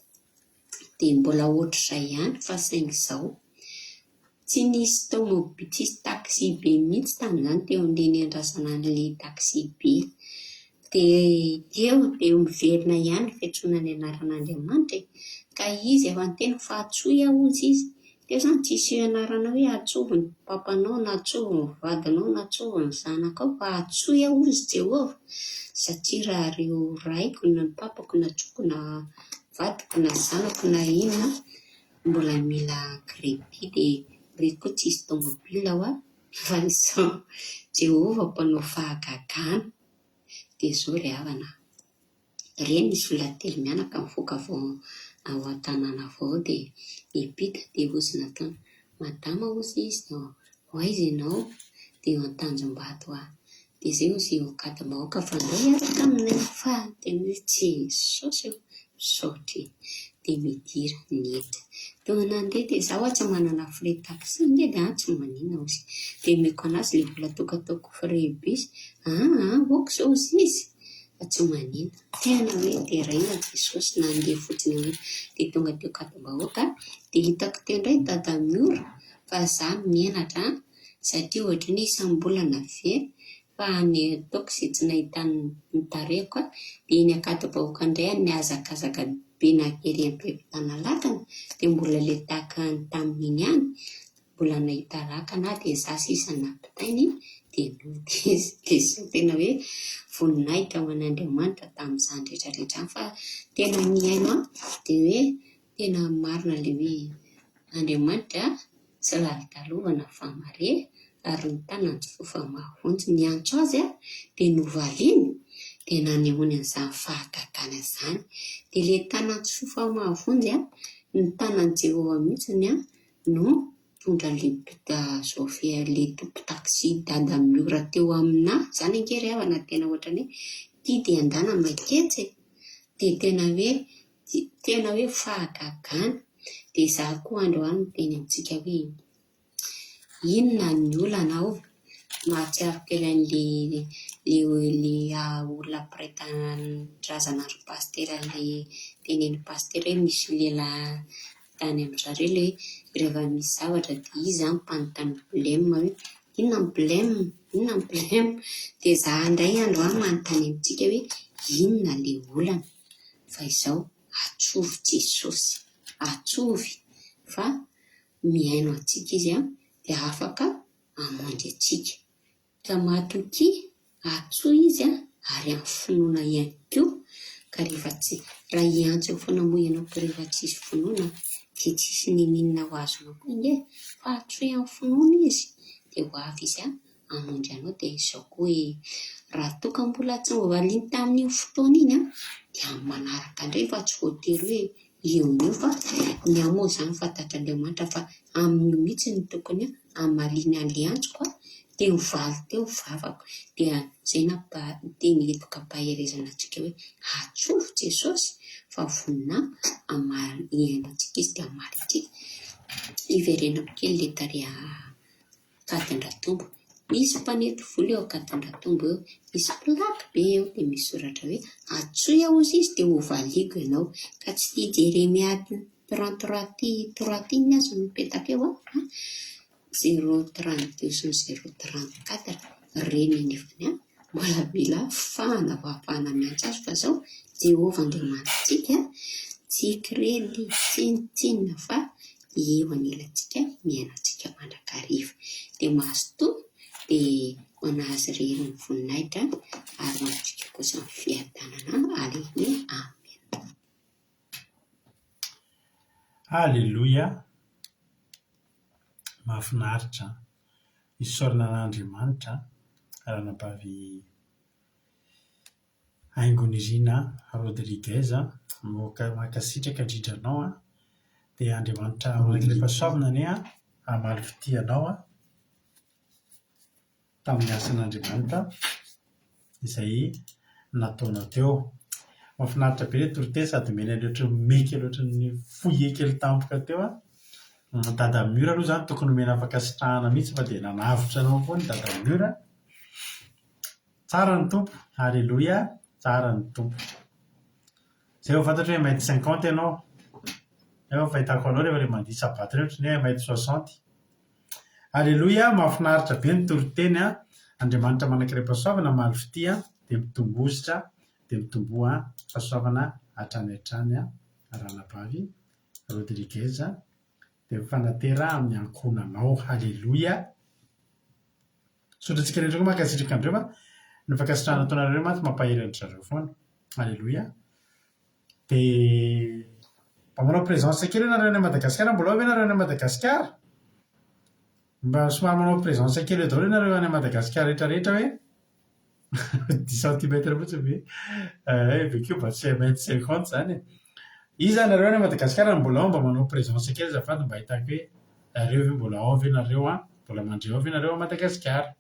dia mbola ohatr'izay ihany fa saingy izao, tsy nisy tômôbi- tsisy taxi be mihitsy tamin'izany teo amin'ilay niandrasana an'ilay taxi be. Dia teo dia miverina ihany ny fiantsoana ny anaran'Andriamanitra e! Ka izy efa niteny fa antsoy aho hozy izy. Teo izany tsisy anarana hoe antsovy ny papanao na antsovy ny vadinao na antsovy ny zanakao fa antsoy aho hozy Jehovah satria raha ireo raiko na ny papako na zoky na vadiko na zanako na inona. mbola mila crédit dia ireo koa tsisy tomobile hoa fa izao Jehovah mpanao fahagagana. Dia izao ry havana a! Ireny nisy olona telo mianaka nivoaka avy ao ao an-tanàna avy ao dia niampita dia hozy nataony, Madama hozy izy, ho aiza ianao? Dia eo Antanjombato aho. Dia izay hozy eo Ankadimbahoaka fa ndao hiaraka aminay fa tena hoe tsy saosy eo, misaotra e! Dia midira niditra. Tonga nandeha dia izaho ho'a tsy manana frais taxi nge dia an tsy maninona hozy. Dia omeko an'azy ilay vola tokony ataoko frais bus, aa ok izao hozy izy fa tsy maninona. Tena hoe deraina Jesosy nandeha fotsiny eo dia tonga teo Ankadimbahoaka dia hitako teo indray Dada Miora fa za menatra an! Satria ohatran'ny hoe isam-bolana ve fa ny ataoko izay tsy nahitany ny tarehiko an, dia eny Ankadimbahoaka indray aho nihazakazaka be nankeny am-piampitana lakana dia mbola ilay tahaka ny tamin'iny ihany, mbola nahita lakana aho dia za sisa nampitainy dia nody izy. Dia izao tena hoe voninahitra ho an'Andriamanitra tamin'izany rehetra rehetra izany fa tena nihaino ahy dia hoe tena marina ilay hoe Andriamanitra tsy lalodalovana fa mare ary ny tanany tsy fohy fa mahavonjy. Niantso azy aho dia novaliany dia nanehoany an'izany fahagagana izany. Dia ilay tanany tsy fohy fa mahavonjy, ny tanan'i Jehovah mihitsy no nitondra an'ilay chauffeur, ilay tompon-taxi dada miora teo aminà. Izany ange ry havana tena ohatran'ny hoe ity dia andana maiketsy e! Dia tena hoe Tena hoe fahagagana. Dia izaho koa androany miteny amintsika hoe inona ny olana ao? Mahatsiaro kely an'ilay ilay olona mpiray tanindrazana ry pasitera ilay tenenin'i pasitera hoe misy lehilahy tany amin-dry zareo ilay hoe rehefa misy zavatra dia izy izany mpanontany blème hoe inona ny blème? Inona ny blème? Dia izaho indray androany manontany amintsika hoe inona ilay olana? Fa izao, atsovy Jesosy, atsovy fa mihaino antsika Izy dia afaka hamonjy antsika. Ka matokia, atsoy Izy ary amin'ny finoana ihany koa, ka rehefa tsy, raha hiantso eo foana moa ianao ka rehefa tsisy finoana dia tsisy n'inon'inona ho azonao koa ange, fa atsoy amin'ny finoana Izy dia ho avy Izy hamonjy anao dia izao koa hoe raha toa ka mbola tsy novaliany tamin'iny fotoana iny an, dia amin'ny manaraka indray fa tsy voatery hoe eo no eo fa ny ahy moa izany fantatr'Andriamanitra fa amin'io mihitsy no tokony hamaliany an'ilay antsoko an, dia mivaly teo ny vavako dia izay nampa teny entiko ampaherezana antsika hoe atsofo Jesosy fa vonona hamaly hihaino antsika izy dia hamaly antsika. Hiverenako kely ilay tary Ankadindratombo. Misy mpanety vola eo Ankadindratombo eo. Misy plaque be eo dia misy soratra hoe antsoy aho hozy izy dia hovaliako ianao. Ka tsy ity Jeremia 33 ty trois ty ny azy no mipetaka eo an! Zéro 32 sy ny zéro 34. Ireny anefany an, mbola mila fahana vao ahafahana miantso azy fa izao Jehovah Andriamanitsika tsy kirely tsinontsinona fa eo anilantsika miaina antsika mandrakariva. Dia mazotoa dia ho an'Azy irery ny voninahitra ary ho antsika kosa ny fiadanana. Aleloia. Amen. Aleloia! Mahafinaritra. Isaorana an'Andriamanitra ranabavy Haingonirina Rodriguez a, mankasitraka indrindra anao an, dia Andriamanitra manak'ilay fahasoavana anie an, hamaly fitia anao an, tamin'ny asan'Andriamanitra izay nataonao teo. Mahafinaritra be ilay toriteny sady omena an'ilay ohatran'ny meka ohatran'ny foyer kely tampoka teo an. Dada Mur aloha izany tokony omena fankasitrahana mihitsy fa dia nanavotra anao foana i Dada Mur. Tsara ny Tompo, Aleloia, tsara ny Tompo. Zay vao fantatro hoe un mètre cinquante ianao. Zay vao fahitako anao rehefa ilay mandihy sabata ireny ohatran'ny hoe un mètre soixante. Aleloia, mahafinaritra be ny toriteny an. Andriamanitra manan-karem-pahasoavana hamaly fitia dia mitombozotra dia mitomboa fahasoavana hatrany hatrany an, ranabavy Rodriguez dia mifanatera amin'ny ankohonanao. Aleloia. Misaotra antsika rehetra koa mankasitraka anareo fa ny fankasitrahana ataonareo mantsy mampahery an-dry zareo foana. Aleloia. Dia. Mba manao présence kely ianareo any Madagasikara, mbola ao ve nareo any Madagasikara? Mba somary manao présence kely eo daholo ianareo any Madagasikara rehetra rehetra hoe dix centimètres fotsiny ve? Eh, ve koa mba tsy un mètre cinquante izany e. Iza nareo any Madagasikara no mbola ao mba manao présence kely azafady mba ahitako hoe nareo ve mbola ao ve nareo an? Mbola mandre ao ve nareo ao Madagasikara?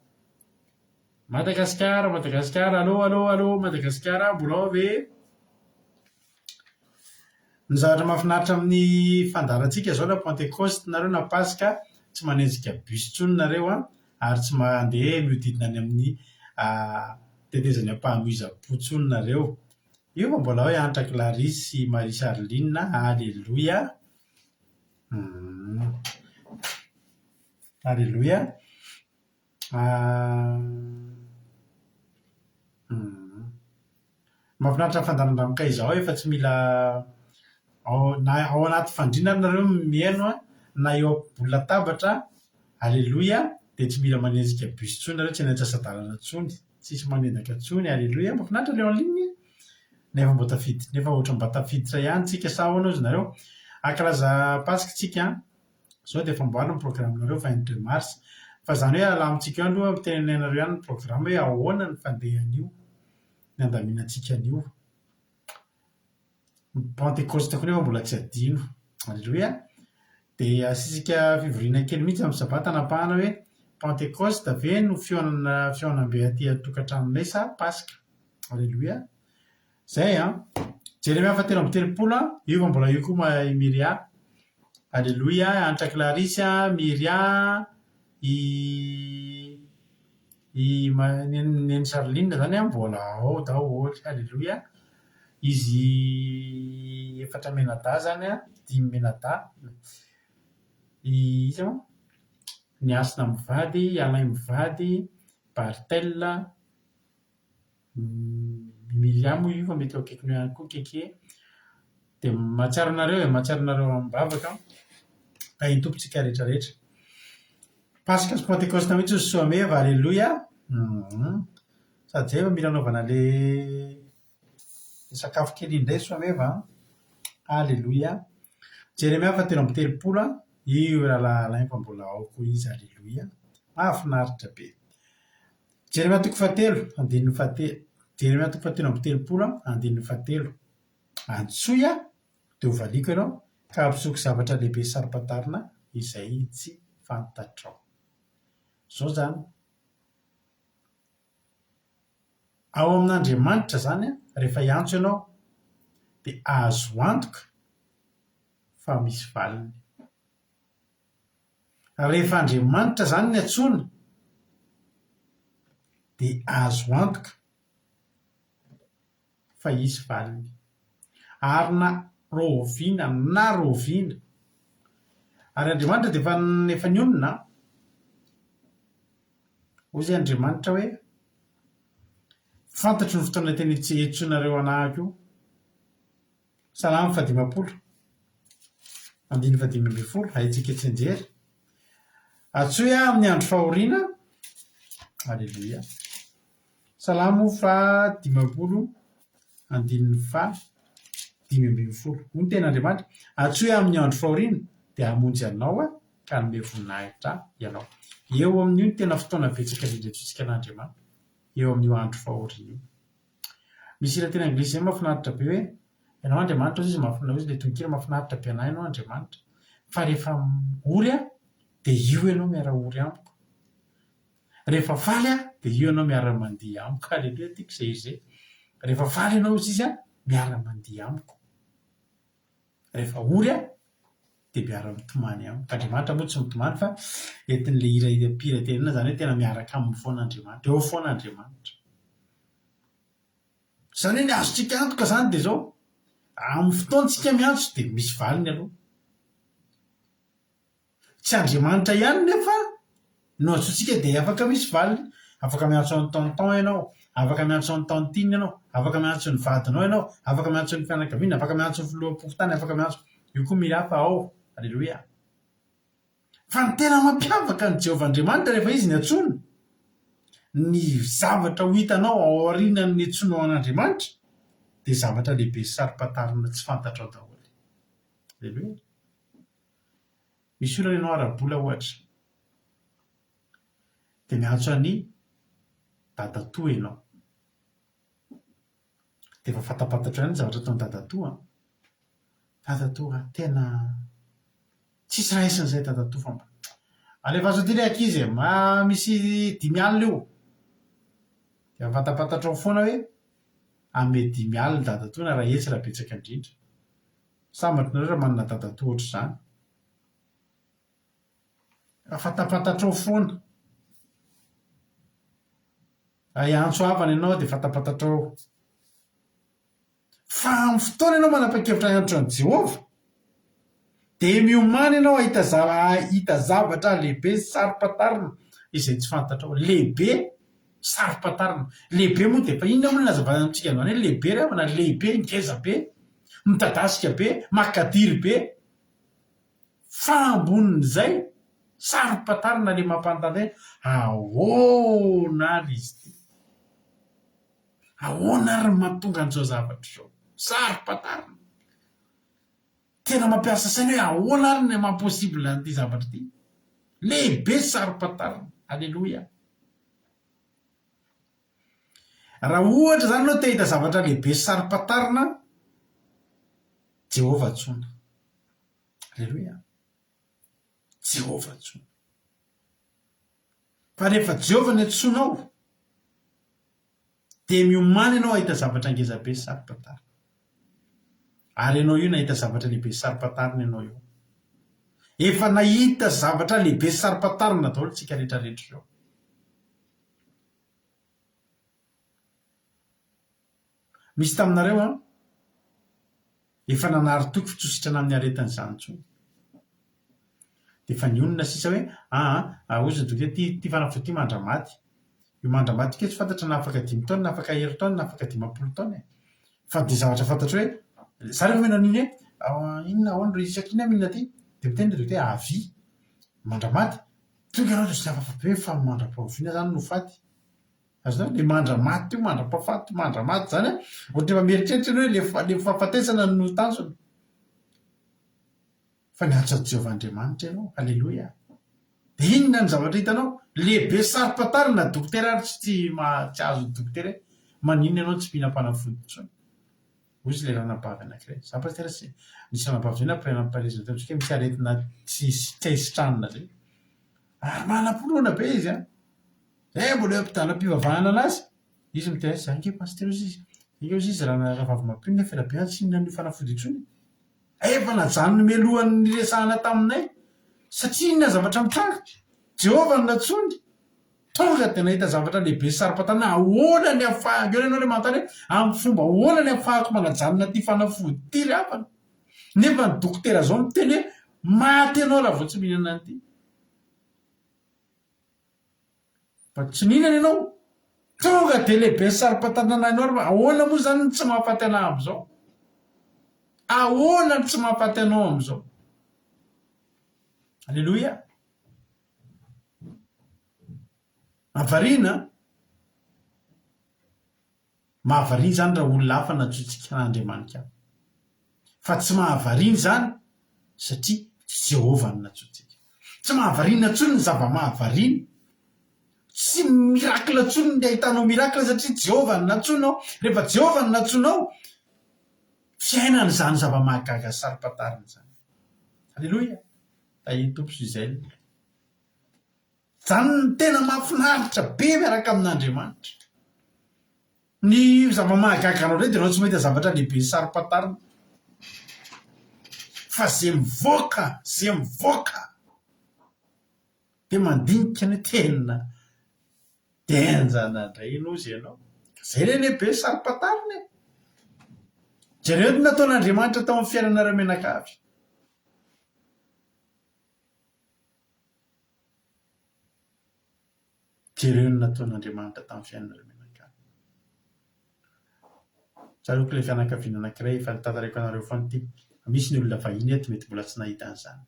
Madagasikara, Madagasikara, allo, allo, allo, Madagasikara, mbola ao ve? Ny zavatra mahafinaritra amin'ny fandaharantsika izao na Pentecoste nareo na Paska, tsy manenjika bus intsony nareo an, ary tsy mandeha mihodidina any amin'ny tetezan'ny Ampahamoizam-po intsony nareo. Io fa mbola ao i Hanitra Clarisse sy Marie Charline, Aleloia. Aleloia. Mahafinaritra ny fandaharan-dRamokay izao efa tsy mila ao na ao anaty fandriana ary nareo mihaino an, na eo ambony latabatra, aleloia, dia tsy mila manenjika bus intsony nareo, tsy any antsasa-dalana intsony, tsisy manendaka intsony, aleloia, mahafinaritra ilay en ligne nefa mbo tafiditra, nefa ohatran'ny mba tafiditra ihany tsika sa ahoana hozy nareo? Hankalaza paska tsika an! Zao dia efa amboarina ny programme-nareo 22 mars. Fa izany hoe alamintsika eo aloha ampirenenareo ihany ny programme hoe ahoana ny fandehan'io, ny andaminantsika an'io. Ny Pentecoste koa nefa mbola tsy adino. Aleloia. Dia asiantsika fivoriana kely mihitsy amin'ny sabata hanapahana hoe Pentecoste ve no fihaonana fihaonambe aty an-tokantranonay sa Paska. Aleloia. Zay an! Jeremia faha 33 an, io fa mbola io koa i Miria. Aleloia, Hanitra Clarisse an, Miria, i i Neny Charline zany an mbola ao daholo. Aleloia. Izy efatra mianadahy zany an, dimy mianadahy. I iza moa? Ny Hasina mivady, i Alain mivady, Barthel. Milia moa io fa mety eo akaikiny eo ihany koa Keke. Dia mahatsiaro anareo e, mahatsiaro anareo amim-bavaka aho. Tahin'ny Tompo tsika rehetra rehetra. Paska sy Pentekosta mihitsy ry Soameva, Aleloia. Sady izay efa mila anaovana le sakafo kely iny indray Soameva an. Aleloia. Jeremia faha 33 an, io rahalahy Alain fa mbola ao koa izy, Aleloia. Mahafinaritra be. Jeremia toko fahatelo, andininy fahatelo. Jeremia toko fahatelo amby telopolo, andininy fahatelo. Antsoy aho, dia hovaliako ianao, ka hampisehoako zavatra lehibe sy saro-pantarina izay tsy fantatrao. Izao izany, ao amin'Andriamanitra izany, rehefa hiantso ianao, dia azo antoka fa misy valiny. Rehefa Andriamanitra izany ny antsoina dia azo antoka fa hisy valiny. Ary na rahoviana na rahoviana. Ary Andriamanitra dia efa efa nionona an. Hoy izay Andriamanitra hoe, fantatro ny fotoana tena hiantsoanareo anahako io. Salamo fahadimampolo, andininy fahadimy ambin'ny folo, haintsika tsianjery. Antsoy aho amin'ny andro fahoriana. Aleloia. Salamo fahadimampolo, andininy faha-15. Hoy ny tenin'Andriamanitra, Antsoy aho amin'ny andro fahoriana, dia hamonjy anao aho ka hanome voninahitra ianao. Eo amin'io no tena fotoana betsaka indrindra antsointsika an'Andriamanitra, eo amin'io andro fahoriana io. Misy hira teny anglisy izay mahafinaritra be hoe, Ianao Andriamanitra hozy izy mahafinaritra, hozy ilay tononkira mahafinaritra be anah ianao Andriamanitra. Fa rehefa ory aho dia io ianao miara-ory amiko. Rehefa faly aho dia io ianao miara-mandihy amiko. Aleloia, tiako izay hira izay. Rehefa faly ianao hozy izy an, miara-mandihy amiko. Rehefa ory aho dia miara-mitomany amiko. Andriamanitra moa tsy mitomany fa entin'ilay hira mpihira tenenina izany hoe tena miaraka aminy foana Andriamanitra. Eo foana Andriamanitra. Izany hoe ny azontsika antoka izany dia izao, amin'ny fotoantsika miantso dia misy valiny aloha. Tsy Andriamanitra ihany nefa no antsointsika dia afaka misy valiny. Afaka miantso an'i tonton ianao, afaka miantso an'i tantine ianao, afaka miantso ny vadinao ianao, afaka miantso ny fianakaviana, afaka miantso ny filoham-pokontany, afaka miantso, io koa mila fa ao. Aleloia. Fa ny tena mampiavaka an'i Jehovah Andriamanitra rehefa izy niantsoana, ny zavatra ho hitanao ao aorianan'ny niantsoanao an'Andriamanitra dia zavatra lehibe sy saro-pantarina tsy fantatrao daholo. Aleloia. Misy olana ianao ara-bola ohatra. Dia miantso an'i dadatoa ianao. Dia efa fantapantatrao ihany ny zavatra ataon'i dadatoa an. Dadatoa a, tena tsisy raisina izay dadatoa fa mba alefaso aty ilay ankizy e, misy 50 io. Dia fantapantatrao foana hoe hanome 50 dadatoa na iray hetsy raha betsaka indrindra. Sambatra nareo raha manana dadatoa ohatr'izany. Fa fantapantatrao foana. Raha hiantso havana ianao dia fantapantatrao. Fa amin'ny fotoana ianao manapa-kevitra hiantso an'i Jehovah, dia miomàna ianao hahita hahita zavatra lehibe sy saro-pantarina izay tsy fantatrao. Lehibe, saro-pantarina. Lehibe moa dia efa inona moa no nazavaina amintsika androany hoe lehibe ry havana? Lehibe, ngeza be, midadasika be, makadiry be. Fa ambonin'izay, saro-pantarina ilay mampanontany tena, ahoana ary izy ity? Ahoana ary ny mahatonga an'izao zavatra izao? Saro-pantarina. Tena mampiasa saina hoe ahoana ary ny maha possible an'ity zavatra ity? Lehibe sy saro-pantarina. Aleloia. Raha ohatra izany ianao te hahita zavatra lehibe sy saro-pantarina, Jehovah antsoina. Aleloia. Jehovah antsoina. Fa rehefa Jehovah ny antsoinao, dia miomàna ianao hahita zavatra ngeza be sy saro-pantarina. Ary ianao io nahita zavatra lehibe sy saro-pantarina ianao io. Efa nahita zavatra lehibe sy saro-pantarina daholo tsika rehetra rehetra ireo. Misy taminareo an, efa nanary toky fa tsy ho sitrana amin'ny aretina izany intsony. Dia efa nionona sisa hoe aa, hozy ny dokotera, ity ity fanafody ity mandra-maty. Io mandra-maty io kay tsy fantatra na afaka dimy taona, na afaka herintaona, na afaka 50 taona e. Fa dia zavatra fantatro hoe, za rehefa omena an'iny hoe inona ahoana ry isaky inona mihinana ity? Dia miteny ilay dokotera hoe à vie, mandra-maty. Tonga ianao dia tsy afa-po be fa mandra-pahoviana izany no faty. Azonao? Le mandra-maty io, mandra-pahafaty, mandra-maty zany an, ohatran'ny efa mieritreritra ianao hoe le fa- le fahafatesana no tanjona. Fa niantso an'i Jehovah Andriamanitra ianao. Aleloia. Dia inona ny zavatra hitanao? Lehibe saro-pantarina na dokotera ary tsy tsy maha tsy azon'ny dokotera hoe maninona ianao tsy mihinam-panafody intsony. Hoy izy ilay ranabavy anankiray. Za pasitera tsy nisy ranabavy zay nampaherezana teo amintsika hoe misy aretina tsy tsy hay sitranina zay. Ary manam-pinoana be izy an. Zay mbola eo am-pidalam-pivavahana anazy, izy miteny hoe za ange pasitera hozy izy, za ange hozy izy rahavavy mampino nefa ela be aho tsy nihinana io fanafody intsony. Efa najanony mialohan'ny niresahana taminay. Satria inona ny zavatra mitranga? Jehovah no nantsoiny. Tonga dia nahita zavatra lehibe sy saro-pantana. Ahoana ny ahafahako, eo ianao ilay manontany hoe, amin'ny fomba ahoana ny ahafahako manajanona ity fanafody ity ry havana? Nefa ny dokotera izao miteny hoe maty ianao raha vao tsy mihinana an'ity. Fa tsy mihinana ianao. Tonga dia lehibe sy saro-pantana anao. Ahoana moa izany no tsy mahafaty anah amin'izao? Ahoana no tsy mahafaty anao amin'izao? Aleloia. Mahavariana an! Mahavariana izany raha olona hafa nantsointsika an'Andriamanitra. Fa tsy mahavariana izany satria Jehovah no nantsointsika. Tsy mahavariana intsony ny zava-mahavariana. Tsy miracle intsony ny ahitanao miracle satria Jehovah no nantsoinao. Rehefa Jehovah no nantsoinao, fiainana izany zava-mahagaga saro-pantarina izany. Aleloia! Tahian'ny Tompo Gisèle. Izany no tena mahafinaritra be miaraka amin'Andriamanitra. Ny zava-mahagaga anao indray dia ianao tsy mahita zavatra lehibe sy saro-pantarina. Fa izay mivoaka, izay mivoaka dia mandinika ny hoe tena henjana indray iny hozy ianao. Izay ilay lehibe sy saro-pantarina e. Jereo ny nataon'Andriamanitra tao amin'ny fiainanareo mianakavy. Jereo ny nataon'Andriamanitra tamin'ny fiainanareo mianakavy. Tsaroako ilay fianakaviana anankiray efa notantaraiko anareo foana ity. Misy ny olona vahiny eto mety mbola tsy nahita an'izany,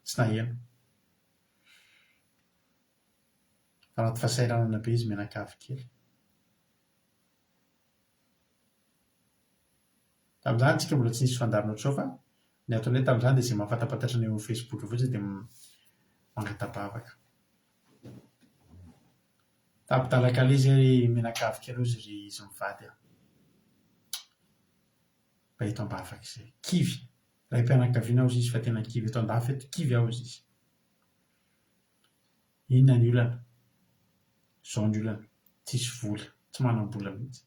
tsy naheno. Fa anaty fahasahiranana be izy mianakavy kely. Tamin'izany tsika mbola tsy nisy fandaharana ohatr'izao fa. Ny ataonay tamin'izany dia izay mahafantapantatra anay eo amin'ny Facebook eo fotsiny dia mangata-bavaka. Tapi-dalan-kaleha izay mianakavy kely hozy ry izy mivady a. Mba eto am-bavaka izay. Kivy. Raim-pianakaviana hozy izy fa tena kivy. Eto an-dafy eto, kivy aho hozy izy. Inona ny olana? Izao ny olana, tsisy vola, tsy manam-bola mihitsy.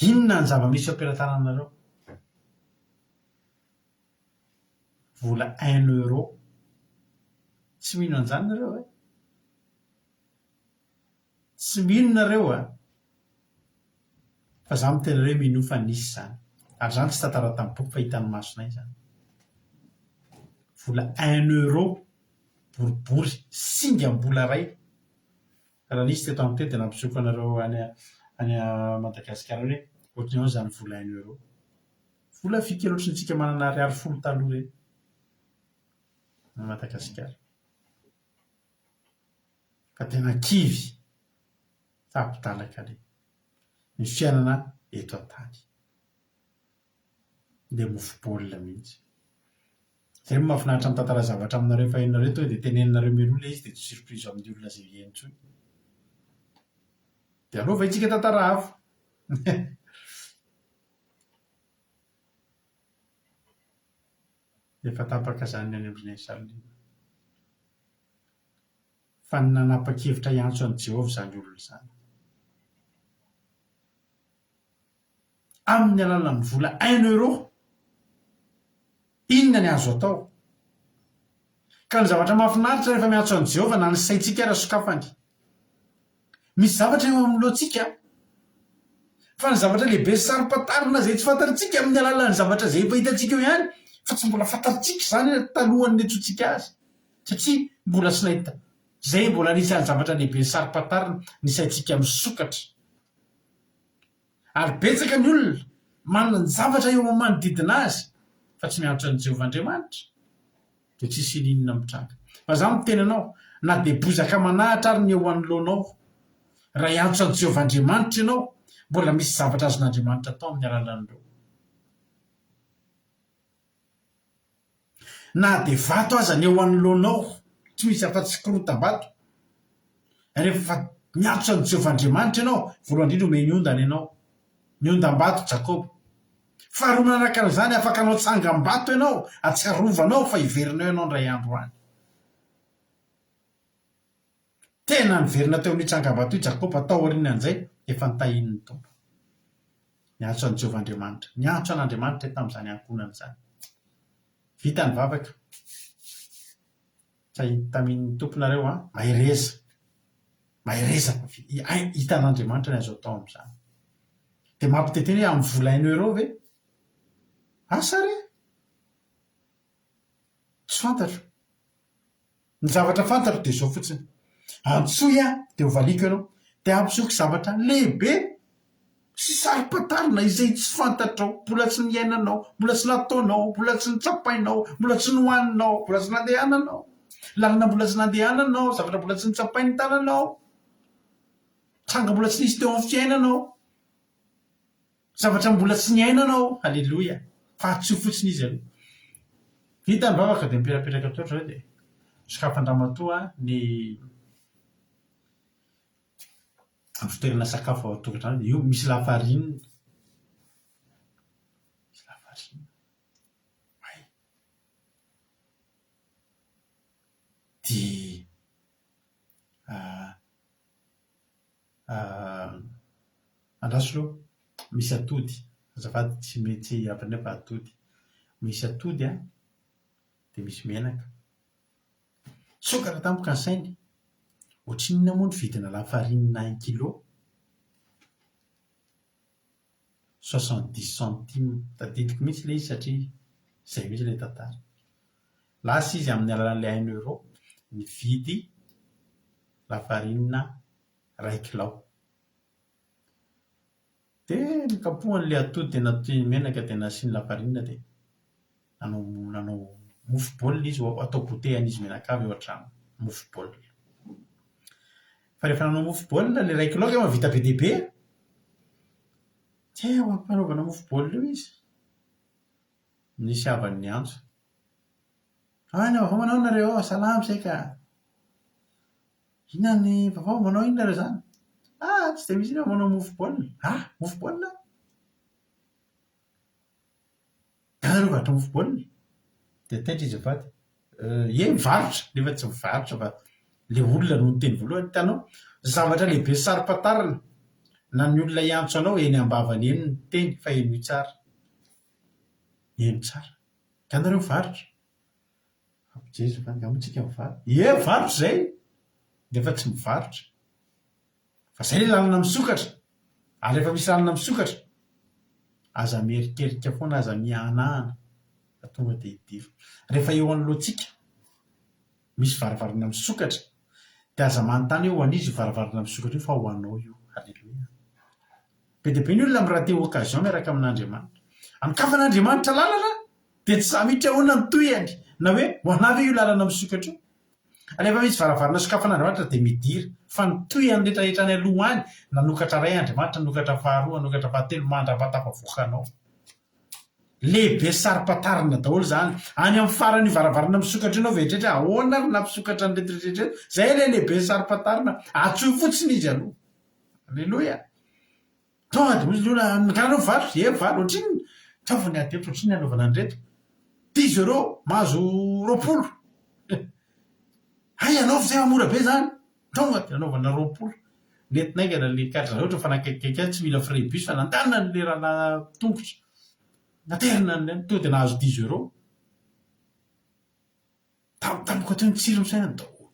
Inona ny zava-misy eo am-pelatananareo? Vola un euro. Tsy mino an'izany nareo ve? Tsy mino nareo a! Fa za miteny anareo hoe minoa fa nisy izany. Ary izany tsy tantara tamin'ny boky fa hitan'ny masonay izany. Vola un euro boribory, singam-bola iray. Raha nisy teto amin'ny telo dia nampisehoako anareo any any Madagasikara any hoe ohatran'ny ahoana izany vola un euro. Vola fy kely ohatran'ny antsika manana ariary folo taloha ireny any Madagasikara. Fa tena kivy Tapi-dalaka le ny fiainana eto an-tany. Le mofo baolina mihitsy. Zay no mahafinaritra mitantara zavatra aminareo efa henonareo tonga dia teneninareo mialoha ilay izy dia tsy surprise amin'ny olona izay heno intsony. Dia aleo ve tsika tantara hafa. Efa tapaka izany ny any amin-dry Neny Fa nanapa-kevitra hiantso an'i Jehovah izany olona izany. Amin'ny alalan'ny vola un euro, inona ny azo atao? Ka ny zavatra mahafinaritra rehefa miantso an'i Jehovah na ny saintsika ara sokafany. Misy zavatra eo anoloantsika, fa ny zavatra lehibe sy saro-pantarina izay tsy fantatsika amin'ny alalan'ny zavatra izay efa hitantsika eo ihany, fa tsy mbola fantatsika izany talohan'ny niantsoantsika azy. Satria mbola tsy nahita. Izay mbola anisan'ny zavatra lehibe saro-pantarina ny saintsika misokatra. Ary betsaka ny olona manan-javatra eo amin'ny manodidina azy fa tsy miantso an'i Jehovah Andriamanitra. Dia tsisy ininona mitranga. Fa izaho miteny anao, na dia bozaka aman'ahitra ary ny eo anoloanao, raha hiantso an'i Jehovah Andriamanitra ianao, mbola misy zavatra azon'Andriamanitra atao amin'ny alalan'ireo. Na dia vato aza ny eo anoloanao, tsy misy afa-tsy korotam-bato. Rehefa miantso an'i Jehovah Andriamanitra ianao, voalohany indrindra omeny ondana ianao. Miondam-bato Jakoba. Faharoa manaraka an'izany, afaka hanao tsangam-bato ianao, ahatsiarovanao fa hiverina eo ianao indray andro any. Tena niverina teo amin'io tsangambato io Jakoba taorian'izay efa nitahian'ny Tompo. Niantso an'i Jehovah Andriamanitra. Niantso an'Andriamanitra izy tamin'izany ankohonana izany. Vita ny vavaka. Tamin'ny Tompo nareo an, mahereza. Mahereza fa hitan'Andriamanitra ny azo atao amin'izany. Dia mampiteny hoe amin'ny vola un euro ve? Asa re! Tsy fantatro. Ny zavatra fantatro dia izao fotsiny, antsoy aho dia ho valiako ianao, dia hampisehoako zavatra lehibe sy saro-pantarina izay tsy fantatrao, mbola tsy niainanao, mbola tsy nataonao, mbola tsy notsapainao, mbola tsy nohaninao, mbola tsy nandehananao, lalana mbola tsy nandehananao, zavatra mbola tsy notsapain'ny tananao, tranga mbola tsy nisy teo amin'ny fiainanao. Zavatra mbola tsy niainana aho, Aleloia! Fa antsoy fotsiny izy aloha. Vita ny vavaka dia mipelapetraka teo ohatran'izao dia sokafan-dramatoa ny fitoerana sakafo ao an-tokantrano dia io misy lafarinina, misy lafarinina, hay! Dia Andraso aloha, misy atody, azafady tsy mety avy fa atody. Misy atody an, dia misy menaka. Sokatra tampoka ny sainy, ohatrinona moa ny vidina lafarinina un kilo? Soixante dix centimes, tadidiko mihitsy ilay izy satria izay mihitsy ilay tantara. Lasa izy amin'ny alalan'ilay un euro nividy lafarinina iray kilao. Dia nokapohany ilay atody dia natohiny menaka dia nasiany lafarinina dia nanao nanao mofo baolina izy atao goûter an'izy mianakavy eo an-trano, mofo baolina. Fa rehefa nanao mofo baolina ilay iray kilao angamba vita be dia be. Tsy hay eo am-panaovana mofo baolina eo izy. Nisy havany niantso. Any vaovao manao nareo ao, salama zay ka. Inona ny vaovao, manao inona nareo zany? Ah, tsy dia misy inona manao mofo baolina. Ah, mofo baolina? Nga nareo mivarotra mofo baolina? Dia taitra izy mivady. Ie mivarotra, nefa tsy mivarotra fa ilay olona no niteny voalohany. Hitanao, zavatra lehibe saro-pantarina na ny olona hiantso anao eny am-bavany eny ny teny fa henoy tsara. Heno tsara. Nga nareo mivarotra? Ampijery izy mivady, nga moa tsika mivarotra? Ie mivarotra izay, nefa tsy mivarotra. Fa zay le lalana misokatra, ary rehefa misy lalana misokatra, aza mierikerika foana, aza miahanahana fa tonga dia idiro. Rehefa eo anoloantsika misy varavarana misokatra dia aza manontany hoe ho an'iza io varavarana misokatra io fa ho anao io. Aleloia. Be dia be ny olona mi-rater occasion miaraka amin'Andriamanitra. Anokafan'Andriamanitra lalana dia tsy sahy mihitsy ahoana ny tohiny na hoe ho anà ve io lalana misokatra io. Rehefa misy varavarana sokafan'Andriamanitra dia midira, fa ny tohiny rehetra rehetra any aloha any, nanokatra iray Andriamanitra, nanokatra faharoa, nanokatra fahatelo, mandra-pahatafavoaka anao. Lehibe saro-pantarina daholo izany. Any amin'ny faran'io varavarana misokatra io ianao vao hieritreritra hoe ahoana ary nampisokatra an'ireto rehetra ireto. Izay ilay lehibe saro-pantarina. Antsoy fotsiny izy aloha. Aleloia. Tonga dia hoy ny olona, angaha nareo mivarotra? Ie mivarotra. Ohatrinona? Ataovy ny ady hevitra ohatrinona ny hanaovana an'ireto? Dix euros, mahazo 20. Hay anaovy izay fa mora be izany. Tonga dia nanaovana 20. Nentina haingana ilay cadre zareo, ohatra mifanakaikikaiky azy, tsy mila frais bus fa nandalina an'ilay rahalahy tongotra. Naterina an'ilay, tonga dia nahazo dix euros. Tampotampoka teo ny tsiro ny fiainana daholo.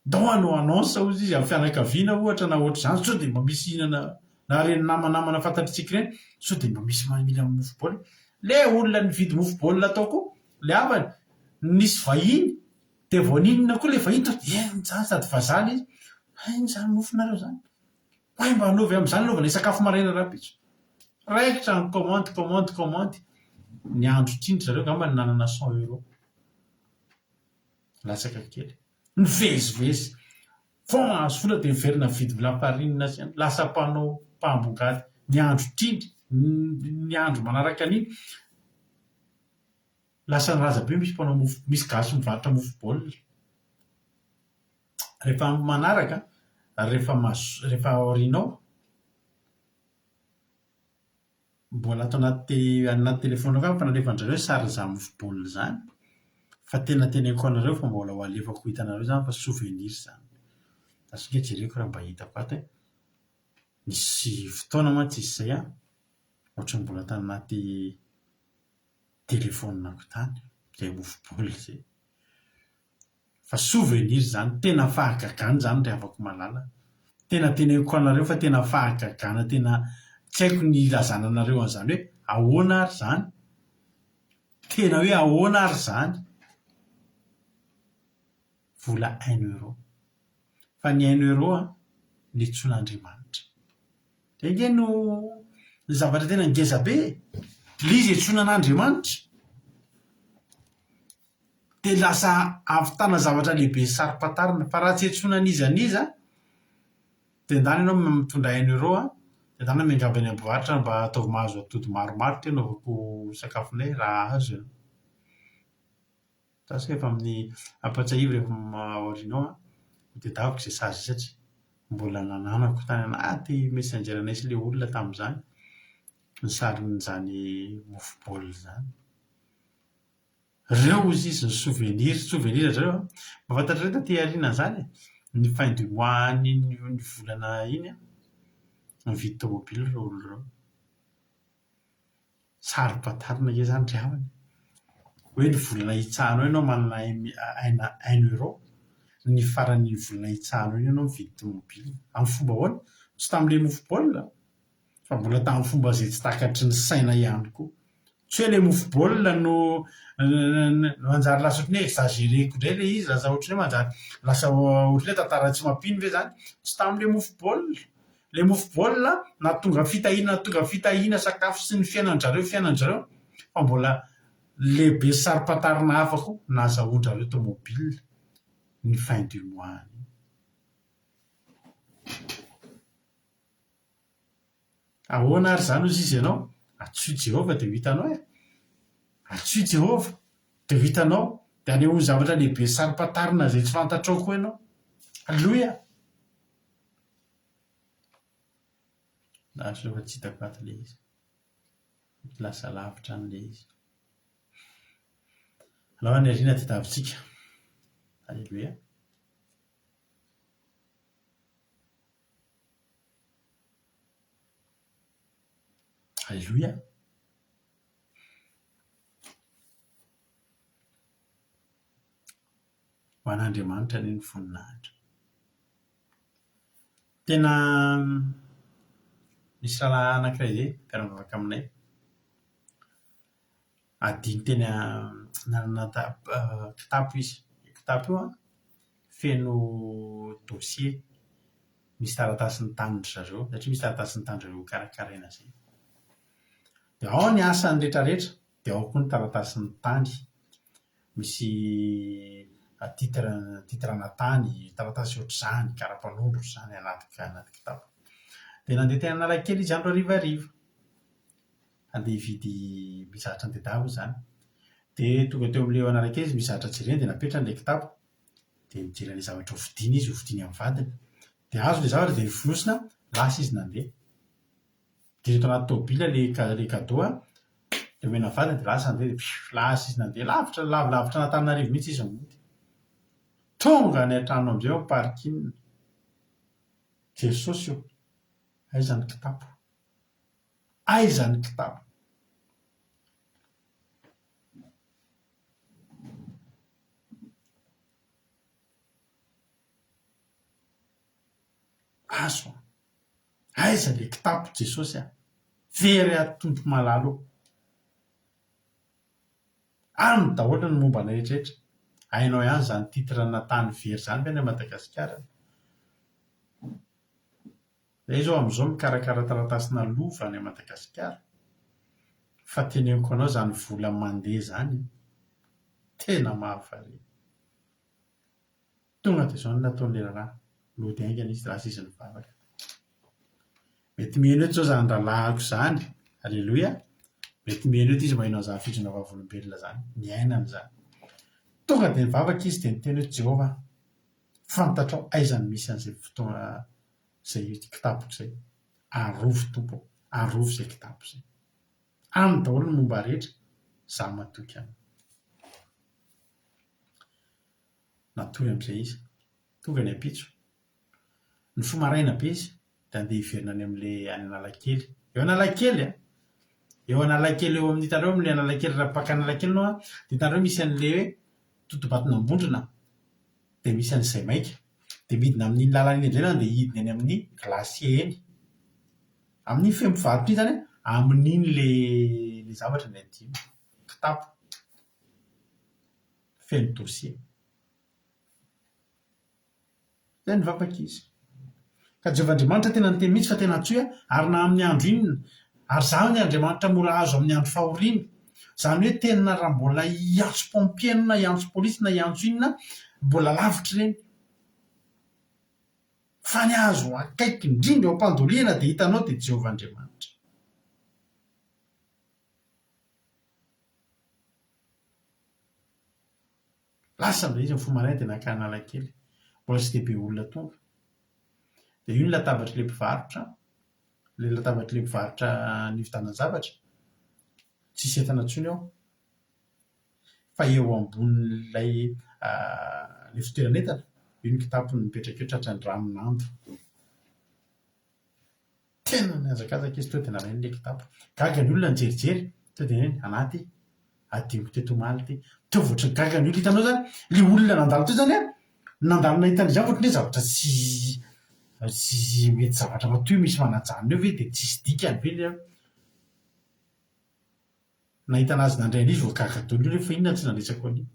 Ndao hanao annonce hozy izy amin'ny fianakaviana ohatra na ohatr'izany sao dia mba misy hihinana na ireny namanamana fantatr'tsika ireny sao dia mba misy mila mofo baolina. Le olona nividy mofo baolina tao koa le havany nisy vahiny dia vao nihinana koa le vahiny tonga dia eny izany sady vazaha le izy, hay izany mofonareo izany. Hay mba anaovy amin'izany anaovana sakafo maraina rahampitso. Raikitra ny commande commande commande. Ny andro trindry zareo angamba no nanana cent euros. Latsaka kely. Nivezivezy. Vao mahazo vola dia miverina mividy lafarinina sy lasa mpanao mpambongady. Ny andro trindry, ny andro manaraka an'iny, lasa nilaza be misy mpanao mofo, misy gasy mivarotra mofo baolina. Rehefa amin'ny manaraka, rehefa mazo, rehefa aoriana ao, mbola ato anaty anaty telefaoniko ao fa nalefan-dry zareo sarin'izany mofo baolina izany, fa tena teneniko anareo fa mbola ho alefako ho hitanareo izany fa souvenir izany. Lasa ange jereko raha mba hitako ato e. Nisy fotoana mantsy izy izay an, ohatran'ny mbola tanaty telefaoniko tany izay mofo baolina izay. Fa souvenir izany, tena fahagagana izany ry havako malala. Tena teneniko anareo fa tena fahagagana tena tsy haiko ny hilazana anareo an'izany hoe ahoana ary izany? Tena hoe ahoana ary izany? Vola un euro. Fa ny un euro an, nitsoin'Andriamanitra. Izay ange no zavatra tena ngeza be e! Ilay izy antsoina an'Andriamanitra. Dia lasa ahavitana zavatra lehibe saro-pantarina. Fa raha tsy antsoina an'iza n'iza, dia ndana ianao mitondra un euro an, dia ndana miangavy any am-pivarotra mba ataovy mahazo atody maromaro ity anaovako sakafonay raha azo ianao. Za sao efa amin'ny ampatsiahivo rehefa aoriana ao an, ho tadiaviko izay sazy izay satria mbola nananako tany anaty messenger anay sy ilay olona tamin'izany ny sarin'izany mofo baolina izany. Reo hozy izy ny souvenir, souvenir zareo an! Mba fantatrareo taty aoriana an'izany e? Ny fin du mois an'iny volana iny an, nividy tomobile ireo olona ireo. Saro-pantarina ange izany ry havana e! Hoe ny volana hitsahanao ianao manana un un euro, ny faran'iny volana hitsahanao iny ianao mividy tomobile. Amin'ny fomba ahoana? Tsy tamin'ilay mofo baolina? Fa mbola tamin'ny fomba izay tsy takatry ny saina ihany koa. Tsy hoe ilay mofo baolina no manjary lasa ohatran'ny hoe exagéreko indray ilay izy, lasa ohatran'ny hoe manjary lasa ohatran'ny hoe tantara tsy mampino ve izany? Tsy tamin'ilay mofo baolina. Ilay mofo baolina nahatonga fitahiana nahatonga fitahiana sakafo sy ny fiainan-dry zareo fiainan-dry zareo fa mbola lehibe sy saro-pantarina hafa koa nahazahoan-dry zareo tomobile ny fin du mois an'iny. Ahoana ary izany hozy izy ianao? Antsoy Jehovah dia ho hitanao e! Antsoy Jehovah dia ho hitanao, dia hanehoany zavatra lehibe sy saro-pantarina izay tsy fantatrao koa ianao. Aleloia! Lasa aloha fa tsy hitako ato ilay izy. Lasa lavitra any ilay izy. Alao any aoriana tadiavintsika. Aleloia. Aleloia. Ho an'Andriamanitra anie ny voninahitra. Tena nisy rahalahy anankiray izay mpiara-mivavaka aminay, adino teny nanana kitapo izy. Io kitapo io an, feno dossier misy taratasin'ny tanin-dry zareo, satria misy taratasin'ny tanin-dry zareo karakaraina izay. Dia ao ny asany rehetra rehetra, dia ao koa ny taratasin'ny tany. Misy titre titre-na tany, taratasy ohatr'izany, kara-panondro ohatr'izany anaty anaty kitapo. Dia nandeha teny Analakely izy andro harivariva. Handeha hividy mizatra an'i Dada hoy izany. Dia tonga teo amin'ilay eo Analakely izy misy zavatra jerena dia napetrany ilay kitapo. Dia nijery an'ilay zavatra hovidiana izy, hovidiany amin'ny vadiny. Dia azo ilay zavatra dia nofonosina, lasa izy nandeha. Dia eto anaty tômôbila ilay ilay cadeau an, dia omena vadiny dia lasa nandeha dia pfiou, lasa izy nandeha lavitra, lavilavitra an'Antananarivo mihitsy izy nody. Tonga any an-trano amin'izay ao parking. Jesosy ô, aiza ny kitapo? Aiza ny kitapo? Azo an! Aiza le kitapo Jesosy a! Very ato Tompo malala o! Any daholo ny momba anay rehetra. Hainao ihany izany titre na tany very izany ve any Madagasikara? Zay izao amin'izao mikarakara taratasina lova any Madagasikara fa teneniko anao izany vola mandeha izany tena mahavariana. Tonga dia izao no nataon'ilay rahalahy, nody haingana izy, lasa izy nivavaka. Mety mihaino eto izao izany rahalahiko izany, aleloia, mety mihaino eto izy maheno an'izany fijoroana vavolombelona izany, niainany izany. Tonga dia nivavaka izy dia niteny hoe Jehovah, fantatrao aiza no misy an'izay fotoana izay kitapoko izay. Arovy Tompo ô, arovy izay kitapo izay. Any daholo ny momba rehetra, izaho matoky anao. Natory amin'izay izy. Tonga ny ampitso. Nifoha maraina be izy dia handeha hiverina any amin'ilay any Analakely. Eo Analakely an! Eo Analakely eo amin'ny hitanareo amin'ilay Analakely raha mpaka Analakely ianao an, dia hitanareo misy an'ilay hoe totobaton'Ambondrona dia misy an'izay maika. Dia midina amin'iny lalana iny indray izany dia hidina eny amin'ny glacier eny. Amin'iny feno mpivarotra iny izany an, amin'iny ilay ilay zavatra no adino. Kitapo. Feno dossier. Izay nivavaka izy. Ka Jehovah Andriamanitra tena niteny mihitsy fa tena antsoy aho, ary na amin'ny andro inona. Ary izaho ny Andriamanitra mora azo amin'ny andro fahoriana. Izany hoe tena raha mbola hiantso pompier na hiantso polisy na hiantso inona, mbola lavitra ireny. Fa ny azo akaiky indrindra eo am-pandolihana dia hitanao dia Jehovah Andriamanitra. Lasa ilay izy nifoha maraina dia nankany Analakely. Mbola tsy dia be olona tonga. Dia io ny latabatr'ilay mpivarotra, ilay latabatr'ilay mpivarotra nividianana zavatra, tsisy entana intsony ao. Fa eo ambonin'ilay ilay fitoeran'entana, io ny kitapony mipetraka eo tratran'ny ranon'ando. Tena nihazakazaka izy tonga dia nalainy ilay kitapo. Gaga ny olona nijerijery, tonga dia neny, anaty adinoko teto omaly ity. Teo vao ohatran'ny gaga ny olona, hitanao izany, ilay olona nandalo teo izany an, nandalo nahita an'izany ohatran'ny hoe zavatra tsy tsy mety zavatra matoa misy manajanona eo ve dia tsisy dikany ve ilay nahita an'azy nandray an'izy vao gaga daholo ny olona hoe fa inona no tsy nandraisako an'iny.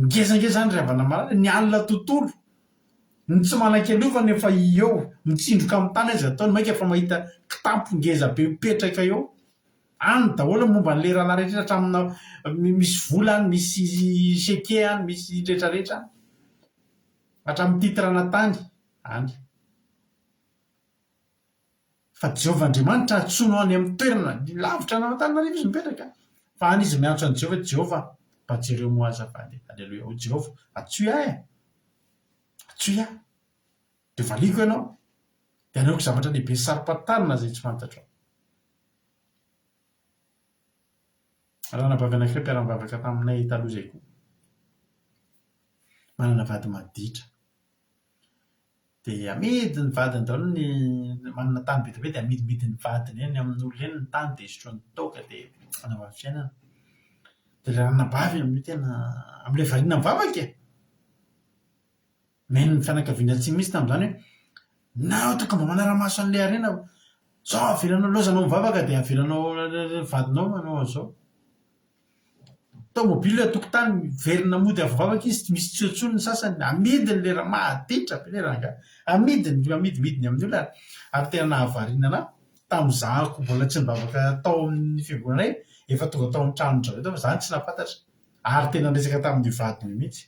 Ngeza ange zany ry havana malala, ny alina tontolo, ny tsy manan-kialofana efa eo, mitsindroka amin'ny tany aza ataony, mainka fa mahita kitapo ngeza be mipetraka eo, any daholo ny momba an'ilay rahalahy rehetra hatraminà misy vola any, misy chèque any, misy retraretra any, hatramin'ny titre-na tany any. Fa Jehovah Andriamanitra antsoinao any amin'ny toerana lavitra an'Antananarivo izy mipetraka. Fa any izy miantso an'i Jehovah hoe, Jehovah, mba jereo moa azafady e. Aleloia. O Jehovah, antsoy ahy e. Antsoy ahy. Dia valiako ianao. Dia hanehoako zavatra lehibe sy saro-pantarina izay tsy fantatrao. Ranabavy anankiray mpiara-mivavaka taminay taloha izay koa. Manana vady maditra. Dia amidin'ny vadiny daholo ny, manana tany be dia be dia amidimidin'ny vadiny eny amin'olona eny ny tany dia sotroiny toaka dia anaovany fiainana. Dia ilay ranabavy amin'io tena, amin'ilay variana mivavaka e! Nen'ny fianakaviana tsy misy tamin'izany hoe, nareo tokony mba manara-maso an'ilay harena fa sao avelanao, laozanao mivavaka dia avelanao vadinao manao an'izao. Tomobile an-tokotany, miverina mody avy mivavaka izy, tsy misy tsy eo intsony ny sasany, amidiny ilay raha, maditra be ilay rangahy, amidiny, amidimidiny amin'ny olona ary, ary tena nahavariana anà, tamin'izahako mbola tsy nivavaka tao amin'ny fiangonanay, efa tonga tao amin'ny tranon-dry zareo tao fa izaho tsy nahafantatra, ary tena niresaka tamin'io vadiny io mihitsy.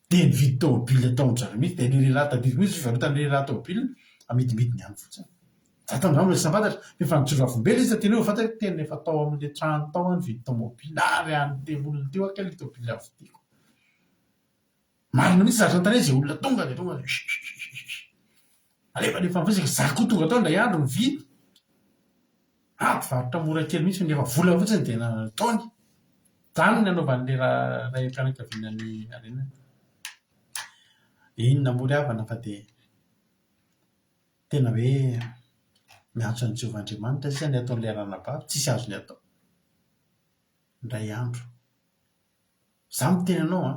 Dia nividy tômôbila tao amin-dry zareo mihitsy, dia ilay lehilahy tadidiko mihitsy fivarotan'ilay lehilahy tômôbila, amidimidiny any fotsiny. Za tamin'izany mbola tsy nahafantatra, fa efa nijoro vavolombelona izy taty aloha vao fantatra hoe tena efa tao amin'ilay trano tao aho nividy tômôbila ary an'ity olona ity aho kay ilay tômôbila vidiako. Marina mihitsy zavatra nanontaniana izay olona tonga dia tonga dia Alefa alefa miresaka, za koa tonga tao indray andro nividy, ady varotra mora kely mihitsy fa nefa vola fotsiny dia nataony. Zany ny nanaovan'ilay raim-pianakaviana ny harena. Dia inona moa ry havana fa dia tena hoe miantso an'i Jehovah Andriamanitra sisa ny ataon'ilay ranabavy, tsisy azony atao. Indray andro. Za miteny anao an,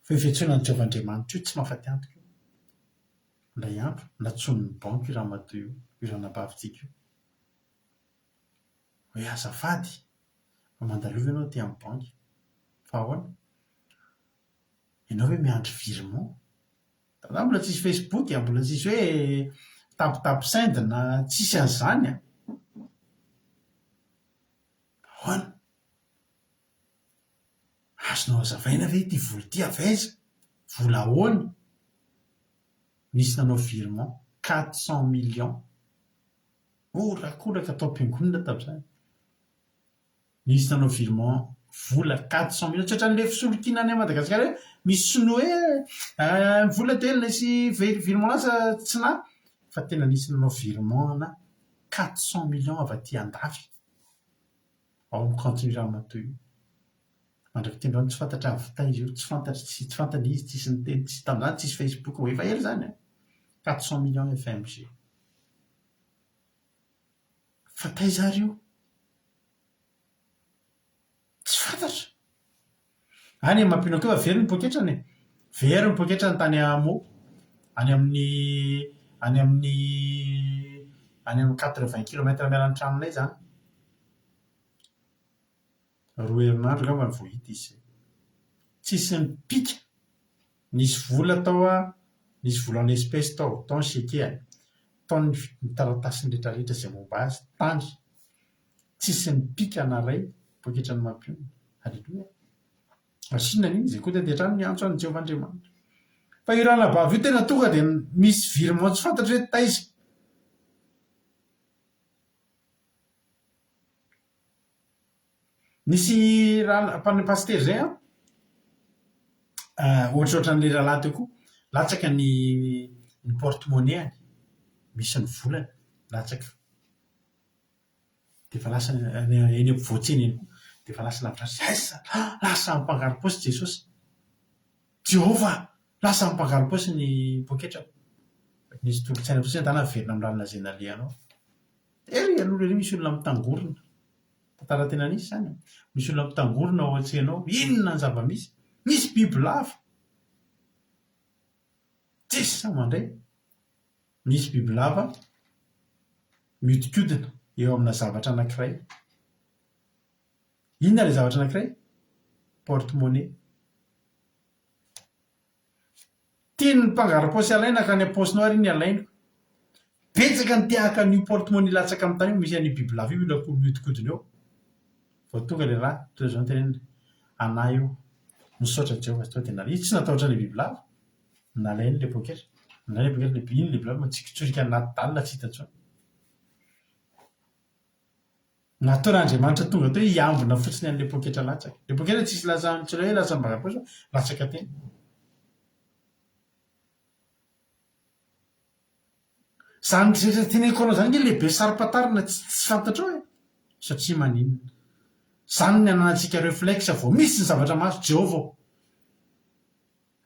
fa io fiantsoana an'i Jehovah Andriamanitra io tsy mahafaty antoka io. Indray andro, nantsoin'ny banky io ramatoa io, io ranabavintsika io, hoe azafady, mba mandalova ianao aty amin'ny banky. Fa ahoana? Ianao ve miandry virement? Taloha mbola tsisy Facebook, mbola tsisy hoe tap tap send na tsisy an'izany an! Ahoana? Azonao hazavaina ve ity vola ity avy aiza? Vola ahoana? Nisy nanao virement 400 millions. Horakoraka tao am-piangonana tamin'izany. Nisy nanao virement vola 400 millions. Tsy ohatran'ilay fisolokiana any Madagasikara hoe misy sinoa hoe ny vola dia nisy virement lasa tsy nahy. Fa tena nisy nanao virement ana 400 millions avy aty andafy. Ao amin'ny kaontin'io ramatoa io. Mandrak'ity androany tsy fantatra avy taiza io, tsy fantatra, tsy tsy fantany izy, tsisy niteny, tsisy tamin'izany tsisy Facebook, efa ela izany an! 400 millions FMG. Fa taiza ary io? Tsy fantatra. Any mampino koa fa very ny poketrany e! Very ny poketrany tany Hameau, any amin'ny any amin'ny any amin'ny quatre-vingts kilomètres miala ny tranonay izany. Roa herinandro angamba vao hita izy izay. Tsisy nipika. Nisy vola tao an, nisy vola en espèces tao, tao ny chèque-ny, tao ny taratasiny rehetrarehetra izay momba azy, tany. Tsisy nipika na iray poketran'ny mampionona. Aleloia. Machine anie izy koa taty an-trano miantso an'i Jehovah Andriamanitra. Fa io ranabavy io tena tonga dia misy virement tsy fantatra hoe taiza. Nisy rahalahy, pasitera izay an, ohatrohatran'ilay rahalahy teo koa, latsaka ny ny porte monnaie-ny, misy ny volany, latsaka. Dia efa lasa eny ampovoan-tsena eny koa, dia efa lasa lavitra lasa, lasa mpangarom-paosy Jesosy. Jehovah! Lasa mpangarom-paosy ny poketrako. Nisy tolo-tsaina fotsiny hoe ndana miverina amin'ny lalana izay nalehanao. Ery aloha ery misy olona mitangorona. Tantara tena nisy izany e. Misy olona mitangorona ao an-tsena ao. Inona ny zava-misy? Misy bibilava. Tsisy sahy mandray. Misy bibilava mihodinkodina eo amina zavatra anankiray. Inona ilay zavatra anankiray? Porte-monnaie. Tian'ny mpangaro-paosy alaina ka any am-paosinao ary iny alaina. Betsaka ny te haka an'io porte-monnaie latsaka amin'ny tany io, misy an'io bibilava io mila koa mihodinkodina eo. Vao tonga ilay raha, toy izao no teneniny, anà io. Misaotra Jehovah, tonga dia nalainy. Izy tsy natahotra an'ilay bibilava. Nalainy ilay poketra. Indray ilay poketra lehibe, iny ilay bibilava mitsikitsoriaka anaty dalle tsy hita intsony. Nataon'Andriamanitra tonga teo hiambina fotsiny an'ilay poketra latsaka. Ilay poketra tsisy lasa, tsy hoe lasa mivavaka fa latsaka teny. Izany rehetra teneniko anao izany ange lehibe saro-pantarina tsy tsy fantatrao e! Satria maninona? Izany ny ananantsika reflexe vao misy ny zavatra mahazo, Jehovah ô!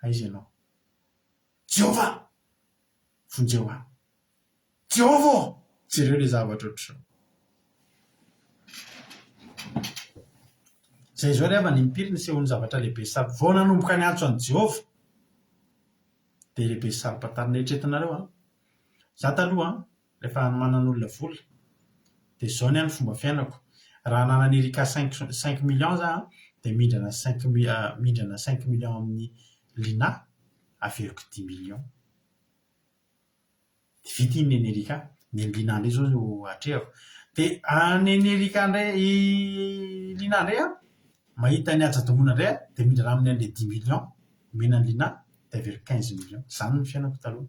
Aiza ianao? Jehovah! Vonjeo ahy. Jehovah ô! Jereo ilay zavatra ohatr'izao. Izay izao ry havana, impiry nisehoan'ny zavatra lehibe saro, vao nanomboka niantso an'i Jehovah, dia lehibe sy saro-pantarina. Eritreretinareo an! Za taloha an, rehefa manan'olona vola, dia izao ny ahy ny fomba fiainako, raha ananan'i Erika cinq cinq millions za an, dia mindrana cinq mindrana cinq millions amin'i Lina, averiko dix millions. Dia vita iny nen'i Erika. Nen'i Lina indray izao no atrehako. Dia nen'i Erika indray, i Lina indray an, mahita an'i Haja Domoina indray an, dia mindrana aminy an'ilay dix millions omena an'i Lina, dia averiko quinze millions. Izany ny fiainako taloha.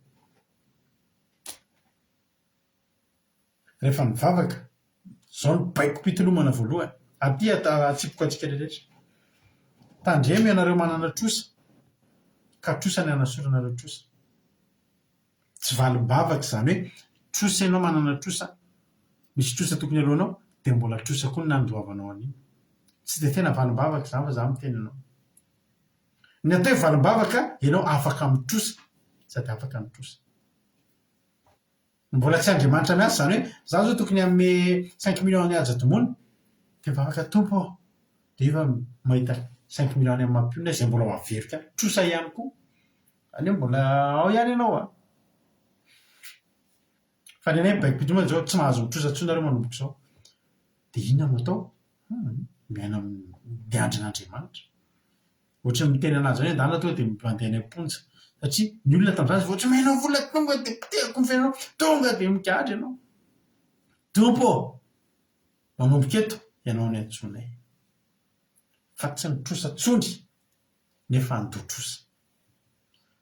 Rehefa mivavaka, izao no baikom-pitolomana voalohany, aty atsipiko antsika rehetra. Tandremo ianareo manana trosa, ka trosa ny hanasoranareo trosa. Tsy valim-bavaka izany hoe trosa ianao manana trosa, misy trosa tokony aloanao dia mbola trosa koa ny nandoavanao an'iny. Tsy dia tena valim-bavaka izany fa za miteny anao. Ny atao hoe valim-bavaka, ianao afaka amin'ny trosa sady afaka ny trosa. Mbola tsy Andriamanitra miasa izany hoe za zao tokony hanome cinq millions an'i Haja Domoina dia mivavaka Tompo ô! dia efa mahita cinq millions any amin'ny mampionona izay mbola ho averiko any, trosa ihany koa. Aleo mbola ao ihany ianao a! Fa ny anay baiko-pitondrana izao tsy mahazo mitrosa intsony nareo manomboka izao. Dia inona no atao? Hum, miaina amin'ny miandry an'Andriamanitra. Ohatran'ny miteny an'azy izany hoe ndana tonga dia mandeha any am-ponja. Satria ny olona tamin'izany vao tsy omenao vola tonga dia potehiko ny fiainanao, tonga dia migadra ianao. Tompo ô! Manomboka eto ianao no iantsoanay. Fa tsy nitrosa intsony nefa handoa trosa.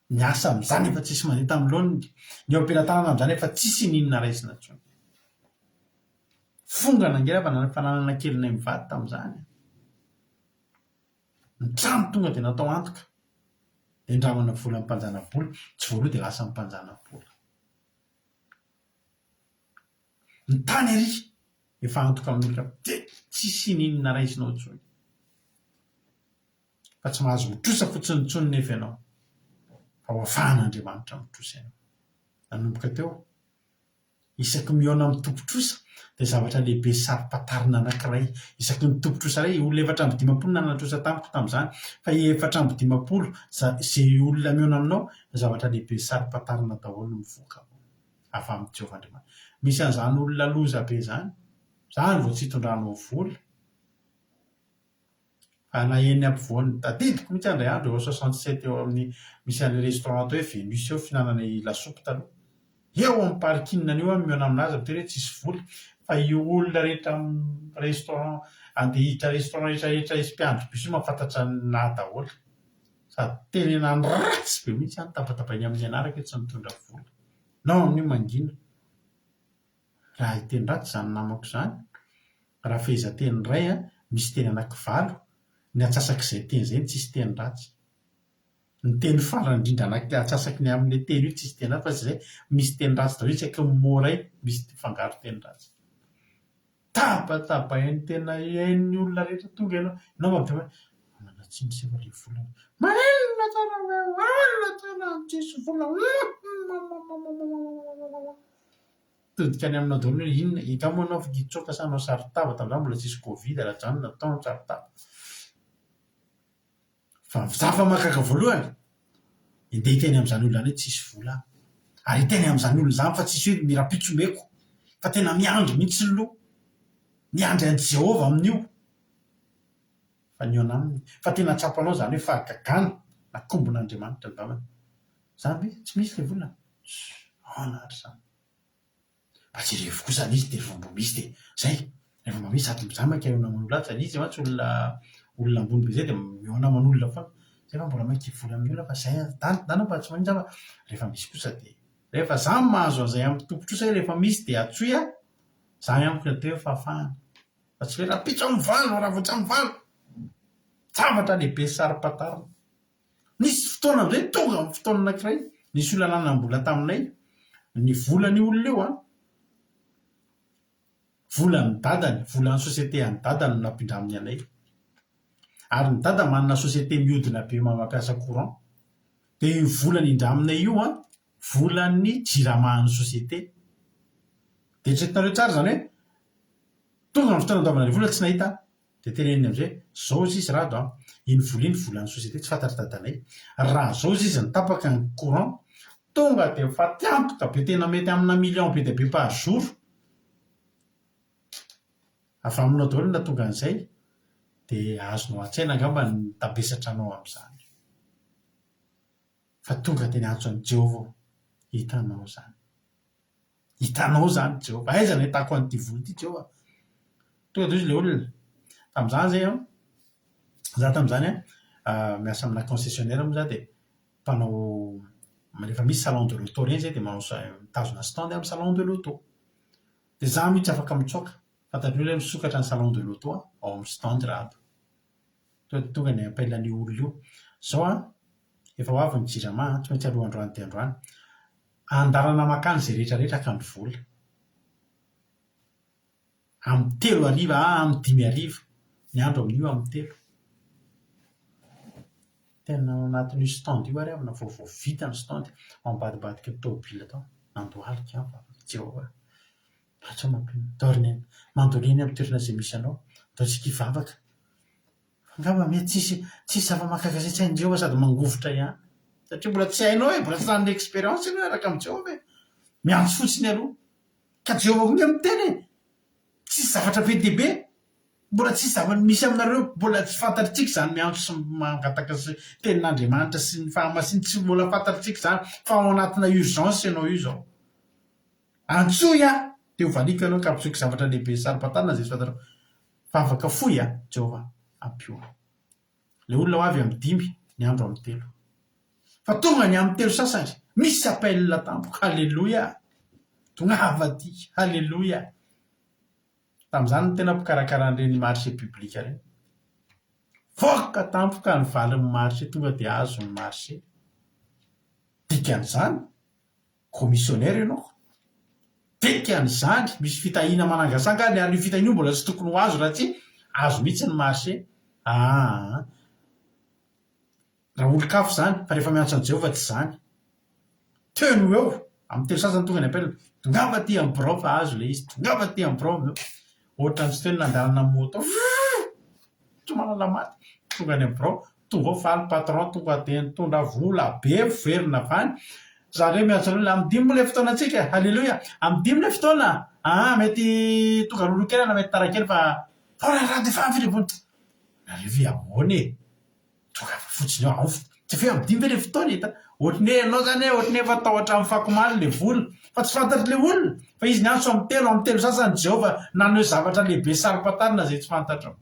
Ny asa amin'izany efa tsisy mandeha tamin'ny laoniny, ny eo am-pelatanana amin'izany efa tsisy n'inona raisina intsony. Fongana ange raha ny fananana kelinay mivady tamin'izany. Ny trano tonga dia natao antoka, dia ndramana vola amin'ny mpanjana-bola, tsy voaloa dia lasa amin'ny mpanjana-bola. Ny tany ary efa antoka amin'olona dia tsisy n'inona raisinao intsony. Fa tsy mahazo mitrosa fotsiny intsony nefa ianao, fa ho afahan'Andriamanitra mitrosa ianao. Nanomboka teo, isaky mihaona amin'ny tompon-trosa dia zavatra lehibe saro-pantarina anankiray. Isaky ny tompon-trosa iray, olona 54 nanana trosa tamiko tamin'izany, fa 54 izay olona mihaona aminao, zavatra lehibe saro-pantarina daholo no mivoaka ao, avy amin'i Jehovah Andriamanitra. Misy an'izany olona loza be izany, izany vao tsy itondranao vola. Fa na eny ampovoan'ny, tadidiko mihitsy aho indray andro eo 67 eo amin'ny misy an'ilay restaurant atao hoe Venus eo fihinanana i lasopy taloha. Eo amin'ny parking an'io aho mihaona aminazy miteny hoe tsisy vola fa io olona rehetra amin'ny restaurant andeha hiditra restaurant rehetra rehetra hisy mpiandry bus io mahafantatra an'ahy daholo. Sady tenenany ratsy be mihitsy aho nitabataba-iny amin'ny anarako hoe tsy nitondra vola. Nao amin'io mangina. Raha hiteny ratsy izany namako izany, raha fehezanteny iray misy teny anakivalo, ny antsasak'izay teny izay no tsisy teny ratsy. Ny teny farany indrindra anaky antsasaky ny amin'ilay teny io tsisy teny ratsy fa izay misy teny ratsy daholo isaky ny mot iray misy mifangaro teny ratsy. Tabatabain'ny tena hain'ny olona rehetra tonga ianao, ianao mba miteny hoe manana tsiny se fa ilay vola, maninona tsara hoe olona tena tsisy vola Mitodika any aminao daholo hoe inona, angamba moa ianao afaka hitsoaka sa hanao saron-tava, tamin'izany mbola tsisy covid raha izany natao ny saron-tava. Fa ny zava-mahagaga voalohany, andeha hiteny amin'izany olona izany hoe tsisy vola aho. Ary hiteny amin'izany olona izany fa tsisy hoe ny rahampitso omeko, fa tena miandry mihitsy aloha, miandry an'i Jehovah amin'io. Fa nihaona aminy. Fa tena tsapanao izany hoe fahagagana nakombon'Andriamanitra ny vavany. Izany ve? Tsy misy ilay vola? Tssy, ahoana ary izany? Mba jerevo kosa ilay izy dia rehefa mba misy dia izay. Rehefa mba misy sady za maika mihaona aman'olona ato, sady izy mantsy olona olona ambony be izay dia mihaona aman'olona foana. Nefa mbola mainka hivola amin'ny olona fa zay an, dany dany fa tsy maninona zany fa rehefa misy kosa dia rehefa za mahazo an'izay amin'ny tompon-trosa hoe rehefa misy dia antsoy aho, zany amiko ny atao hoe fahafahana. Fa tsy hoe rahampitso amin'ny valo, raha vao tsy amin'ny valo. Zavatra lehibe sy saro-pantarina. Nisy fotoana amin'izay, tonga amin'ny fotoana anankiray, nisy olona nanam-bola taminay, ny volan'io olona io an, volan'ny dadany, volan'ny société an'ny dadany no nampindraminy anay. Ary ny dada manana société mihodina be mampiasa courant. Dia io vola nindraminay io an, volan'ny jirama an'ny société. Dia eritreretinareo tsara izany hoe, tonga ny fotoana andoavana ilay vola tsy nahita aho. Dia teneniny amin'izay hoe, zao ozy izy Rado an, iny vola iny volan'ny société tsy fantatr'i dadanay. Raha zao ozy izy nitapaka ny courant, tonga dia mifatiantoka be tena mety amina millions be dia be par jour. Avy aminao daholo no nahatonga an'izay, dia azonao an-tsaina angamba ny mitambesatra anao amin'izany. Fa tonga dia niantso an'i Jehovah aho. Hitanao izany. Hitanao izany Jehovah. Aiza no ahitako an'ity vola ity Jehovah? Tonga dia hoy ilay olona. Tamin'izany izay an, za tamin'izany an, miasa amina concessionnaire moa za dia mpanao, rehefa misy salon de l'auto ireny zay dia manao mitazona stand amin'ny salon de l'auto. Dia za mihitsy afaka mitsoaka. Fantatr'olona hoe misokatra ny salon de l'auto ao amin'ny stand Rado. Tonga dia tonga ny appel an'io olona io. Zao an, efa ho avy ny jirama an, tsy maintsy aloha androany dia androany. Andalana mankany izay rehetra rehetra haka ny vola. Amin'ny telo hariva, amin'ny dimy hariva. Ny andro amin'io amin'ny telo. Tena ao anatin'io stand io ary aho vao vao vita ny stand, ao ambadimbadiky ny tômôbila tao. Nandohalika aho fa Jehovah, ratsy aho mampino. Ndao ry neny, mandolia eny amin'ny toerana izay misy anao. Ndao isika hivavaka. Fa angamba mety tsisy tsisy zava-mahagaga izay tsy hain'i Jehovah sady mangovitra ihany. Satria mbola tsy hainao e, mbola tsy nanana expérience ianao hiaraka amin'i Jehovah e. Miantso fotsiny aloha. Ka Jehovah koa nge miteny e! Tsisy zavatra be dia be, mbola tsisy zava misy aminareo, mbola tsy fantatritsika izany miantso sy mangataka sy tenin'Andriamanitra sy ny fahamasiny, tsy mbola fantatritsika izany fa ao anatina urgence ianao io izao. Antsoy aho dia ho valiako ianao ka hampisehoako zavatra lehibe sy saro-pantarina izay tsy fantatrao. Vavaka fohy aho, Jehovah, ampio aho. Ilay olona ho avy amin'ny dimy, ny andro amin'ny telo. Fa tonga ny amin'ny telo sasany, misy appel tampoka, Aleloia! Tongava aty, Aleloia! Tamin'izany no tena mpikarakara an'ireny marché public ireny. Voaka tampoka ny valin'ny marché, tonga dia azo ny marché. Dikan'izany, commissionnaire ianao. Dikan'izany, misy fitahiana manangasanga any ary io fitahiana io mbola tsy tokony ho azo raha tsy azo mihitsy ny marché. Aa. Raha olon-kafa izany, fa rehefa miantso an'i Jehovah tsy izany. Teo no eo, amin'ny telo sasany tonga ny appel, tongava aty amin'ny birao fa azo ilay izy, tongava aty amin'ny birao avy eo. Ohatran'ny tsy teo ny nandalana moto, tsy mahalala maty, tonga any amin'ny birao, tonga ao faly patron, tonga dia nitondra vola be miverina avy any. Za indray miantso an'olona, amin'ny dimy moa ilay fotoanantsika, haleloia, amin'ny dimy ilay fotoana, aa mety tonga alohaloha kely na mety tara kely fa, fa raha dia efa avy ilay vola, nareo ve ahoana e? Tongava fotsiny eo, ao tsy hoe amin'ny dimy ve le fotoana e? Ohatry ny hoe ianao zany hoe ohatry ny efa tao hatramin'ny fakomaly le vola, fa tsy fantatr'ilay olona, fa izy niantso amin'ny telo, amin'ny telo sasany Jehovah naneho zavatra lehibe saro-pantarina izay tsy fantatrao.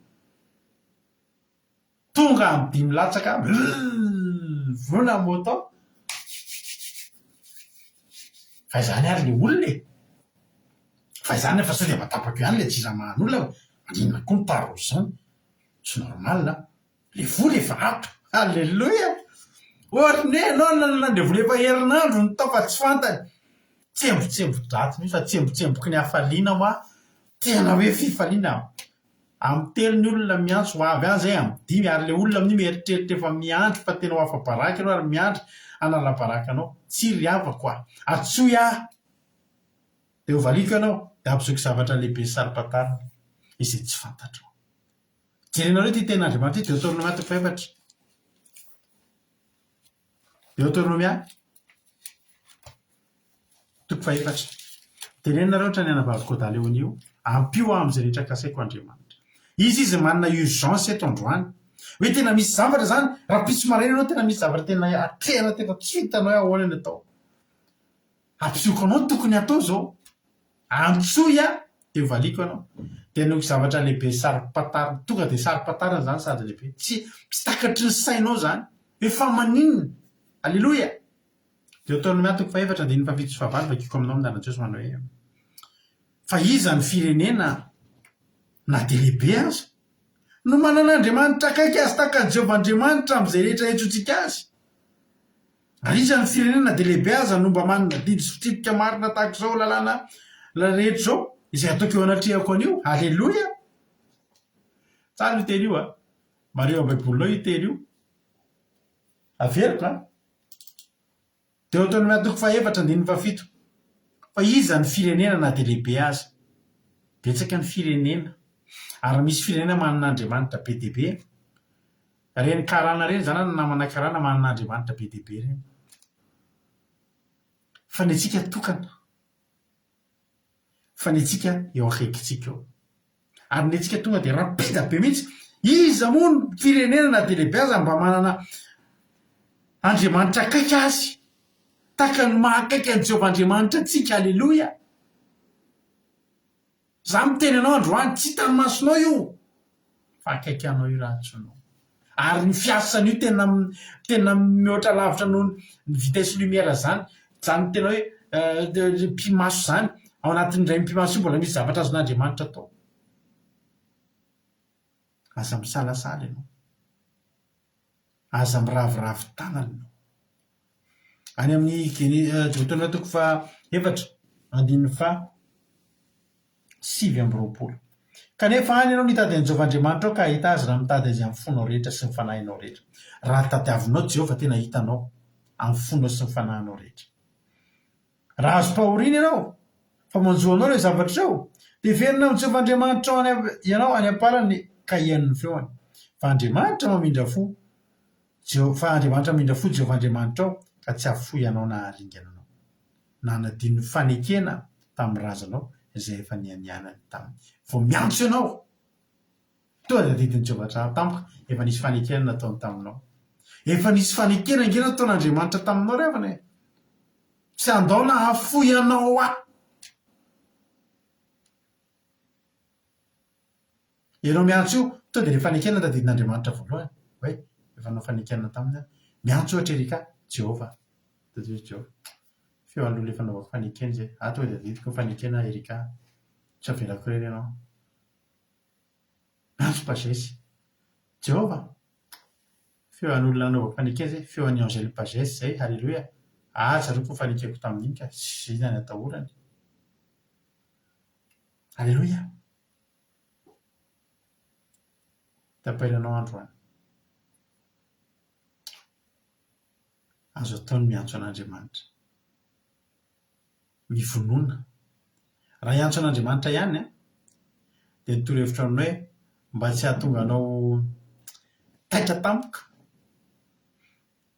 Tonga amin'ny dimy latsaka, vola moto. Fa izany ary le olona e! Fa izany fa sao dia mba tapako ihany le jirama an'olona fa maninona koa ny tara ohatr'izany? Tsy normal an! Le vola efa ato! Alléluia! Ohatry ny hoe ianao nanana vola efa herinandro no tao fa tsy fantany. Tsembotsembo-dratsy mihitsy fa tsembotsemboky ny hafaliana hoa, tena hoe fifaliana. Amin'ny telo ny olona miantso ho avy any zay amin'ny dimy ary le olona amin'io mieritreritra efa miandry fa tena ho afa-baraka ianao ary miandry hanala baraka anao. Tsia ry havako a! Antsoy aho dia ho valiako ianao dia hampisehoako zavatra lehibe sy saro-pantarina izay tsy fantatrao. Jerenareo ity tenin'Andriamanitra ity, Deoteronomia toko fahefatra. Deoteronomia toko fahefatra. Tenenareo ohatran'ny anabavy Kodaleony io, ampio aho amin'izay rehetra kasaiko Andriamanitra. Izy izy manana urgence eto androany. Hoe tena misy zavatra izany, rahampitso maraina ianao tena misy zavatra tena atrehana tena tsy hitanao hoe ahoana ny atao. Ampisehoako anao ny tokony hatao izao. Antsoy aho dia ho valiako ianao. Dia noho zavatra lehibe saro-pantarina, tonga dia saro-pantarina izany sady lehibe. Tsy tsy takatry ny sainao izany. Hoe fa maninona? Aleloia! Deoteronomia toko fahefatra andininy fahafito sy fahavalo vakiko aminao amin'ny anaran'i Jesosy manao hoe, Fa iza ny firenena na dia lehibe aza no manana Andriamanitra akaiky azy tahaka an'i Jehovah Andriamanitra amin'izay rehetra iantsoantsika azy? Ary iza ny firenena na dia lehibe aza no mba manana didy sy fitsipika marina tahaka izao lalàna rehetra izao izay ataoko eo anatrehako anio? Aleloia! Tsara io teny io a! Mariho ao Baibolinao io teny io. Averiko a! Deoteronomia toko fahefatra andininy fahafito. Fa iza ny firenena na dia lehibe aza? Betsaka ny firenena. Ary misy firenena manana andriamanitra be dia be. Ireny karana ireny izany ny namana karana manana andriamanitra be dia be ireny. Fa ny antsika tokana. Fa ny antsika eo akaikintsika eo. Ary ny antsika tonga dia rapide be mihitsy. Iza moa ny firenena na dia lehibe aza mba manana Andriamanitra akaiky azy tahaka ny maha akaiky an'i Jehovah Andriamanitra antsika. Aleloia! Za miteny anao androany, tsy hitan'ny masonao io fa akaiky anao io raha antsoinao. Ary ny fiasan'io tena tena mihoatra lavitra noho ny vitesse lumière zany. Zany tena hoe pi-maso zany. Ao anatin'ny indray mipi-maso io mbola misy zavatra azon'Andriamanitra atao. Aza misalasala ianao. Aza miraviravy tanana ianao. Any amin'ny Gene- Deoteronomia toko faha efatra, andininy faha 29. Kanefa any ianao nitady an'i Jehovah Andriamanitrao ka hahita azy raha mitady azy amin'ny fonao rehetra sy ny fanahinao rehetra. Raha tadiavinao Jehovah, tena hitanao amin'ny fonao sy ny fanahinao rehetra. Raha azom-pahoriana ianao, fa manjo anao ireo zavatra ireo, dia hiverina amin'i Jehovah Andriamanitrao any ianao any am-parany ka hihaino ny feony. Fa Andriamanitra mamindra fo, fa Andriamanitra mamindra fo Jehovah Andriamanitrao ka tsy hahafoy anao na haharingana anao. Nanadino ny fanekena tamin'ny razanao izay efa nianianany taminy. Vao miantso ianao, toa tadidin'i Jehovah tsara tampoka, efa nisy fanekena nataony taminao. Efa nisy fanekena ange nataon'Andriamanitra taminao ry havana e! Tsy handao na hahafoy anao aho. Ianao miantso io, tonga dia ilay fanekena tadidin'Andriamanitra voalohany, hoe efa nanao fanekena taminy aho. Miantso ohatra Erika, Jehovah. Tadidio ry Jehovah. Feo an'olona efa nanaovako fanekena izay. Ah, tonga dia tadidiko ny fanekena Erika. Tsy avelako irery ianao. Miantso Pages. Jehovah. Feo an'olona nanaovako fanekena izay, feo an'i Angèle Pages izay, haleloia. Ah, tsaroako ny fanekeko tamin'iny ka, tsy inona ny atahorany. Aleloia. Tapaina anao androany. Azo atao ny miantso an'Andriamanitra. Mivonona. Raha hiantso an'Andriamanitra ihany an, dia ny torohevitro aminao hoe mba tsy hahatonga anao taitra tampoka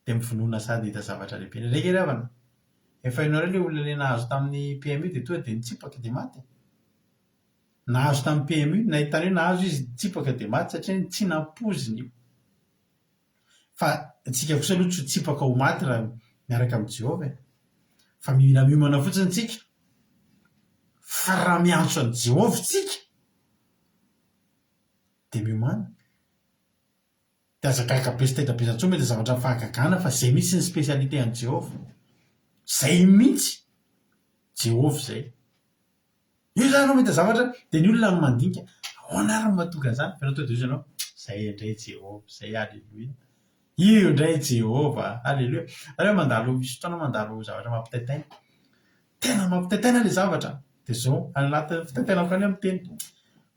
dia mivonona sady hahita zavatra lehibe. Indraindray ange ry havana, efa hainareo ilay olona ilay nahazo tamin'ny PMU dia tonga dia nitsipaka dia maty e. Nahazo tamin'ny PMU, nahitana hoe nahazo izy nitsipaka dia maty satria tsy nampoiziny io. Fa antsika kosa aloha tsy ho tsipaka ho maty raha miaraka amin'i Jehovah e. Fa mila miomana fotsiny tsika. Fa raha miantso an'i Jehovah tsika, dia miomàna. Dia aza gaga be sy taitra be intsony mahita zavatra fahagagana fa izay mihitsy ny spécialité an'i Jehovah. Izay mihitsy. Jehovah izay. Io izany ianao mahita zavatra dia ny olona no mandinika, ahoana ary no mahatonga an'izany? Fa ianao tonga dia hoy ianao, izay indray Jehovah, izay aleloia. Io indray Jehovah, aleloia. Ary hoe mandalo, misy fotoana mandalo zavatra mampitaintaina. Tena mampitaintaina ilay zavatra. Dia izao, any anatin'ny fitaintainako any aho miteny,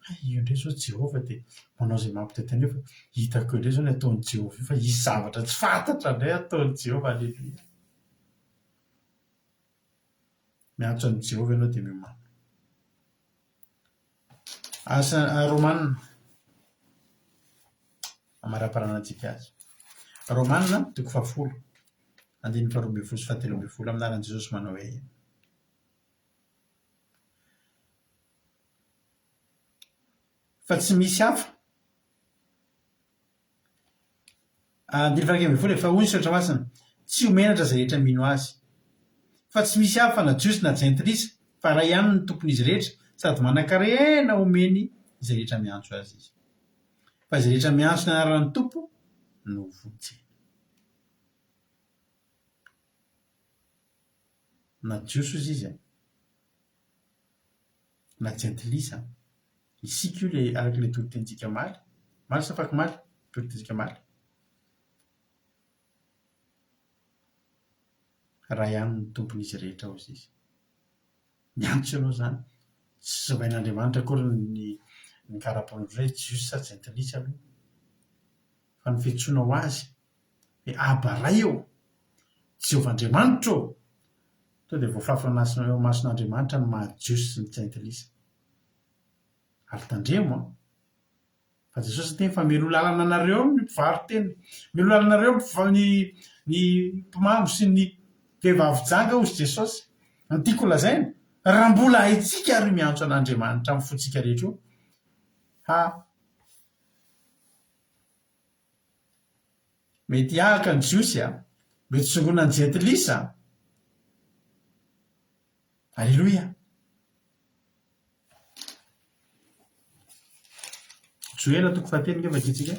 hay io indray izao Jehovah dia manao izay mampitaintaina eo fa hitako eo indray izao ny ataon'i Jehovah io fa hisy zavatra tsy fantatra indray ataon'i Jehovah, aleloia. Miantso an'i Jehovah ianao dia miomàna. Asa Romana. Amaraparanantsika azy. Romana toko fahafolo, andininy faharoa ambin'ny folo sy fahatelo ambin'ny folo, amin'ny anaran'i Jesosy manao hoe. Fa tsy misy hafa Andininy faha-11, Fa hoy ny Soratra Masina, Tsy ho menatra izay rehetra mino Azy. Fa tsy misy hafa na Jiosy na Jentilisa, fa iray ihany ny Tompon'izy rehetra, sady manan-karena homeny izay rehetra miantso Azy Izy. Fa izay rehetra miantso ny anaran'ny Tompo no hovonjena. Na Jiosy hozy izy an, na Jentilisa. Isika io ilay araka ilay toritenintsika omaly. Omaly sa afakomaly? Toritenintsika omaly. Ray ihany no tompon'izy rehetra hozy izy. Miantso ianao izany. Tsy sovain'Andriamanitra akory ny ny karapanondro hoe Jiosy sa Jentilisa aloha. Fa ny fiantsoanao azy hoe Aba Ray ô! Jehovah Andriamanitra ô! Tonga dia voafafa eo imason'Andriamanitra ny maha Jiosy sy ny Jentilisa. Ary tandremo an! Fa Jesosy niteny fa mialoha lalana anareo ny mpivaro-tena, mialoha lalana anareo ny ny mpimamo sy ny vehivavy janga hozy Jesosy. Ny tiako holazaina, raha mbola haintsika ary miantso an'Andriamanitra amin'ny fontsika rehetra io, ha Mety hihahaka ny Jiosy a! Mety hisongona ny Jentilisa a! Aleloia! Joela toko fahatelo nge vakintsika.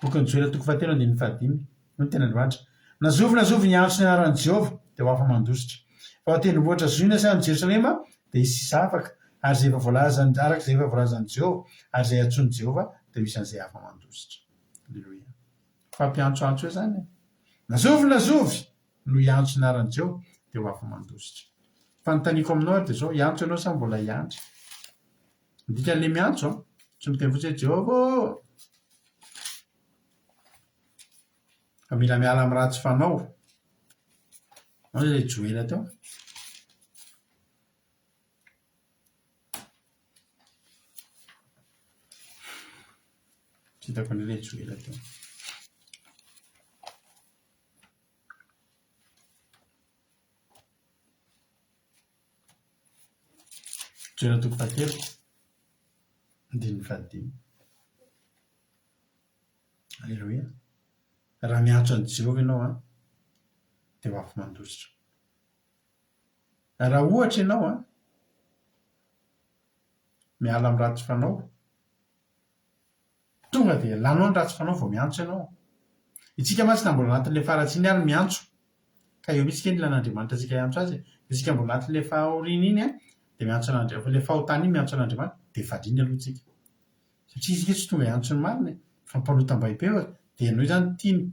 Bokin'i Joela toko fahatelo andininy fahadimy. Hoy ny tenin'Andriamanitra, Na zovy na zovy niantso ny anaran'i Jehovah, dia ho afa-mandositra. Fa ao an-tendrombohitra Ziona sy any Jerosalema dia hisy sisa afaka, ary izay efa voalazan'i, araka izay efa voalazan'i Jehovah, ary izay antsoin'i Jehovah dia ho isan'izay afa-mandositra. Aleloia. Fampiantsoantso eo izany e. Na zovy na zovy no hiantso ny anaran'i Jehovah, dia ho afa-mandositra. Fanontaniako aminao ary dia izao, hiantso ianao sa mbola hiandry? Ny dikan'ilay miantso an, tsy miteny fotsiny hoe Jehovah ô! Fa mila miala amin'ny ratsy fanao. Ao ilay Joela teo. Tsy hitako indray ilay Joela teo. Joela toko fahatelo, andininy fahadimy. Aleloia. Raha miantso an'i Jehovah ianao an, dia ho avy mandositra. Raha ohatra ianao an, miala amin'ny ratsy fanao, tonga dia lanao ny ratsy fanao vao miantso ianao. Isika mantsy na mbola anatin'ilay faharatsiana ary miantso, ka eo mihitsy ange ny ilan'Andriamanitra antsika hiantso azy e. Isika mbola anatin'ilay fahoriana iny an, dia miantso an'Andriamanitra, ilay fahotana iny miantso an'Andriamanitra, dia valiany aloha isika. Satria isika tsy tonga hiantso ny marina e, fa mpanota mba hibebaka, dia henoy izany tiany.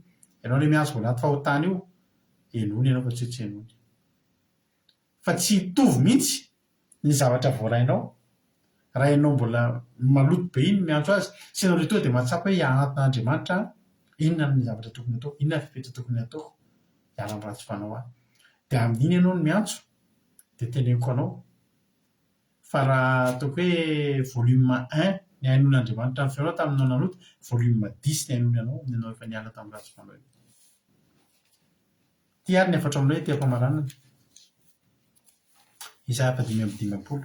Ianao ilay miantso mbola anaty fahotana io, henoiny ianao fa tsy hoe tsy henoiny. Fa tsy hitovy mihitsy ny zavatra voarainao, raha ianao mbola maloto be iny miantso azy, sy ianao ilay tonga dia mahatsapa hoe hianatona an'Andriamanitra aho, inona ny zavatra tokony hataoko, inona ny fepetra tokony hataoko hiala amin'ny ratsy fanao aho. Dia amin'iny ianao no miantso, dia teneniko anao, Fa raha ataoko hoe volume un nihainoan'Andriamanitra ny feonao taminao nanota, volume dix nihainoany anao amin'ianao efa niala tamin'ny ratsy fanao iny. Ity ary ny hafatro aminao ety am-pamaranana. Isaia faha-55.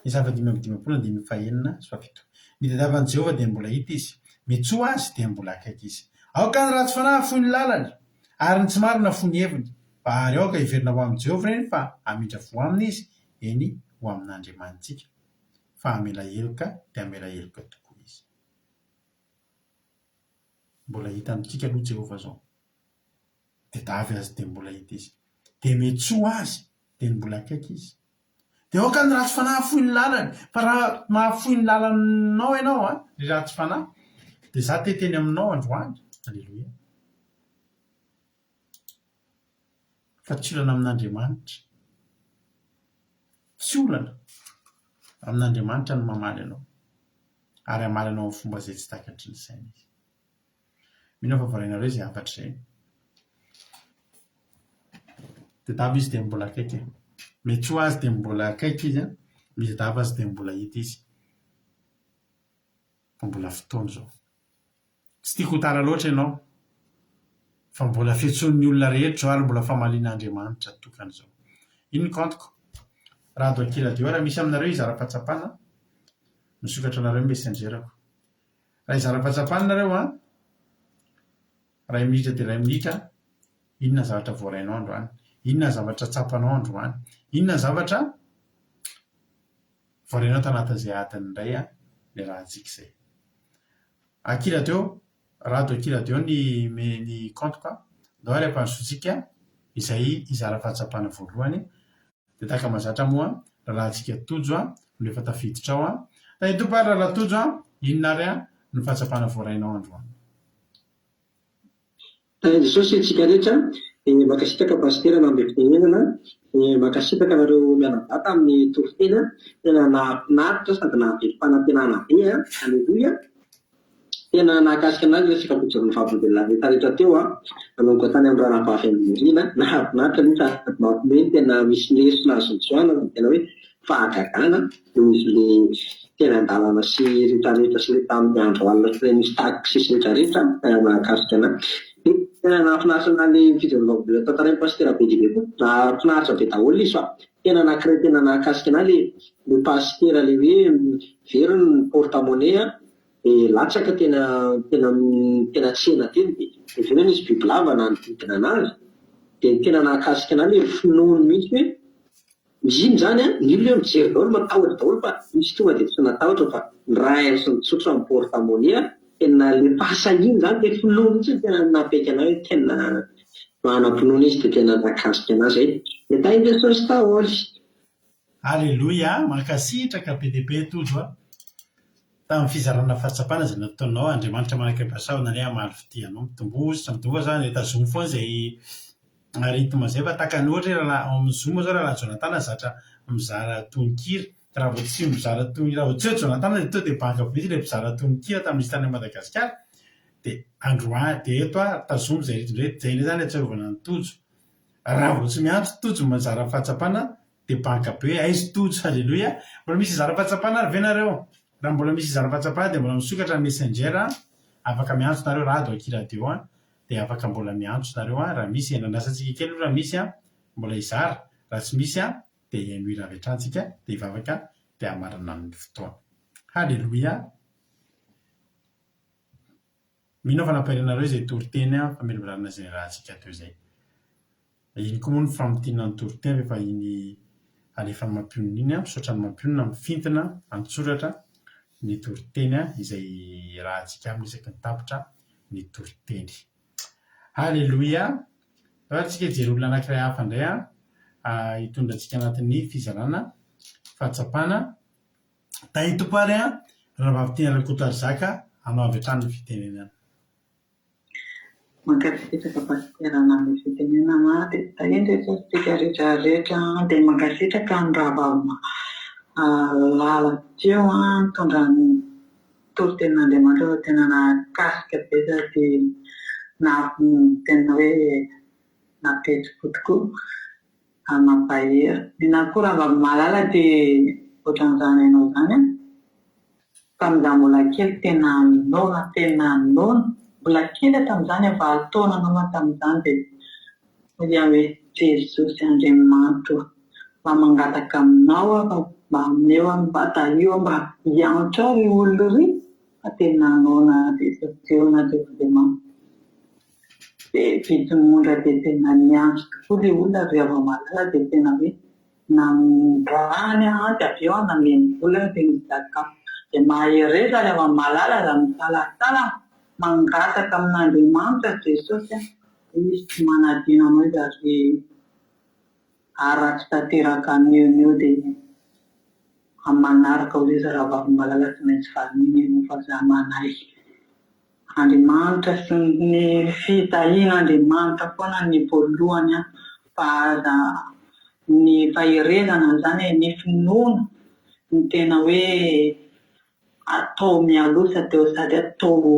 Isaia faha-55 andininy fahenina sy fahafito. Mitadiava an'i Jehovah dia mbola hita izy, mitsoa azy dia mbola akaiky izy. Aoka ny ratsy fanahy hafoy ny lalany, ary ny tsy marina hafoy ny heviny. Fa ary aoka hiverina ho amin'i Jehovah ireny fa hamindra fo aminy izy, eny, ho amin'Andriamanitsika. Fa hamela heloka dia hamela heloka tokoa izy. Mbola hita amintsika aloha Jehovah izao. Tedavy azy dia mbola hita izy. Dia miantsoa azy dia ny mbola akaiky izy. Dia aoka ny ratsy fanahy hafoy ny lalany. Fa raha mahafoy ny lalanao ianao an, ry ratsy fanahy, dia izaho te hiteny aminao androany. Aleloia. Fa tsy olana amin'Andriamanitra. Tsy olana amin'Andriamanitra ny mamaly anao. Ary hamaly anao amin'ny fomba izay tsy takatry ny saina Izy. Mino aho fa voarainareo izay hafatra izay. Tadiavo izy dia mbola akaiky e. Miantsoa azy dia mbola akaiky izy an. Mitadiava azy dia mbola hita izy. Fa mbola fotoana izao. Tsy tiako ho tara loatra ianao. Fa mbola fiantsoan'ny olona rehetra izao ary mbola famalian'Andriamanitra tokana izao. Iny ny kaontiko. Rado akia radio raha misy aminareo hizara fahatsapana, misokatra anareo ny messenger-ko. Raha hizara fahatsapana nareo an, iray minitra dia iray minitra, inona ny zavatra voarainao androany? Inona ny zavatra tsapanao androany? Inona ny zavatra voarainao tanatin'izay adiny iray niarahantsika izay? Akia radio, rado akia radio ny ny compte-ko an, ndao ary ampandrosoantsika. Izay hizara fahatsapana voalohany. Dia tahaka mahazatra moa, rahalahintsika Tojo no efa tafiditra ao. Tahin'ny Tompo ary rahalahy Tojo, inona ary no fahatsapana voarainao androany? Tahin'i Jesosy antsika rehetra. Dia mankasitraka Pasitera nanome fitenenana. Dia mankasitraka anareo mianadahy tamin'ny toriteny. Tena nahafinaritra sady nahavelom-panantenana be an! Aleloia! Tena nahakasika anah ny resaka fijoroan'ny vavolombelona rehetra rehetra teo an! Nanomboka tany amin'ny ranabavy Andrianirina, nahafinaritra aloha sady mampiomehy no tena misy lesona azo notsoahina sady tena hoe fahagagana noho izy le teny an-dalana sy rehetra rehetra sy le tamin'ny andro alina sy le nisy taxi sy rehetra rehetra tena nahakasika anah. Dia tena nahafinaritra anah le fijoroan'ny vavolombelona tantarain'i Pasitera be dia be koa, nahafinaritra be daholo izy fa tena anankiray tena nahakasika anah le le pasitera le hoe very ny porte monnaie an! Dia latsaka tena tena tena tsena teny dia heverina nisy bibilava nanodidina anazy dia ny tena nahakasika anah le finoany mihitsy hoe iny izany an, ny olona eo mijery daholo matahotra daholo fa izy tonga dia tsy natahotra fa niraisiny tsotra ny porte monnaie tena le fahasahiany izany le finoany mihitsy no tena nampiaiky anah hoe tena manam-pinoana izy dia tena nahakasika anah izay. Dia tahin'i Jesosy daholo. Aleloia, mankasitraka be dia be Tojo a! Tamin'ny fizarana fahatsapana izay nataonao, Andriamanitra manakaipahasoavana anie hamaly fitia anao, mitomboa sy mitomboa zany, tazomy foana izay rythme izay fa tahaka ny ohatra hoe rahalahy ao amin'ny zoom zao rahalahy Jonathan zatra mizara tononkira, raha vao tsy mizara tononkira, raha vao tsy eo Jonathan dia tonga dia banga be izy ilay mpizara tononkira tamin'izy tany Madagasikara, dia androany dia eto aho tazomy izay rythme izay, izay indray izany ahatsiarovana an'i Tojo, raha vao tsy miantso Tojo mizara fahatsapana Dia banga be hoe aiza Tojo, Aleloia! Mbola misy hizara fahatsapana ary ve nareo? Raha mbola misy hizara fahatsapana dia mbola misokatra ny messenger an, afaka miantso nareo rado aky radio an, dia afaka mbola miantso nareo an, raha misy, andrasantsika kely aloha raha misy an, mbola hizara, raha tsy misy an, dia hihaino hira avy hatrany tsika, dia hivavaka, dia hamarana ny fotoana. Haleloia! Mino aho fa nampahery izay toriteny famelabelana izay nirahantsika teo izay. Iny koa moa ny famintinana ny toriteny rehefa iny alefan'i Mampionona iny. Misaotra an'i Mampionona mifintina an-tsoratra ny toriteny izay irahantsika aminy isaky ny tapitra ny toriteny. Aleloia! Ndao ary tsika hijery olona anankiray hafa indray hitondra antsika anatin'ny fizarana fahatsapana. Tahin'ny Tompo ary an, Rahavavy Tiana Rakotoarizaka, hanao avy hatrany ny fitenenana. Mankasitraka Pasitera nanome fitenenana dia tahiany Jesosy tsika rehetra rehetra dia mankasitraka ny rahavavy Lala teo nitondra ny toritenin'Andriamanitra fa tena nahakasika be sady tena hoe nampihetsi-po tokoa. Ary mampahery. Ny ahy koa rahavavy malala dia ohatran'izany hainao izany an. Tamin'izaho mbola kely tena noana tena noana. Mbola kely aho tamin'izany an, valo taona angamba tamin'izany dia hoy aho hoe Jesosy Andriamanitro ô, mba mangataka aminao aho fa mba omeo aho, mba tahio aho, mba hiantra ahy ry olona ry fa tena noana Jesosy, Jehovah Andriamanitra. Dia vitsy monja dia tena niantso tokoa ilay olona ry hava-malala dia tena hoe nandrany ahy dia avy eo aho nameno vola dia nisakafo. Dia mahereza ry hava-malala aza misalasala mangataka amin'Andriamanitra Jesosy a! Izy tsy manadino anao izy ary ary raha tsy tanteraka anio anio dia amin'ny manaraka hoy izy rahavavy malala tsy maintsy valiana ianao fa za manahy. Andriamanitra sy ny fitahian'Andriamanitra foana ny voalohany an, fa aza ny faherezana izany e, ny finoana no tena hoe atao mialoha sady sady atao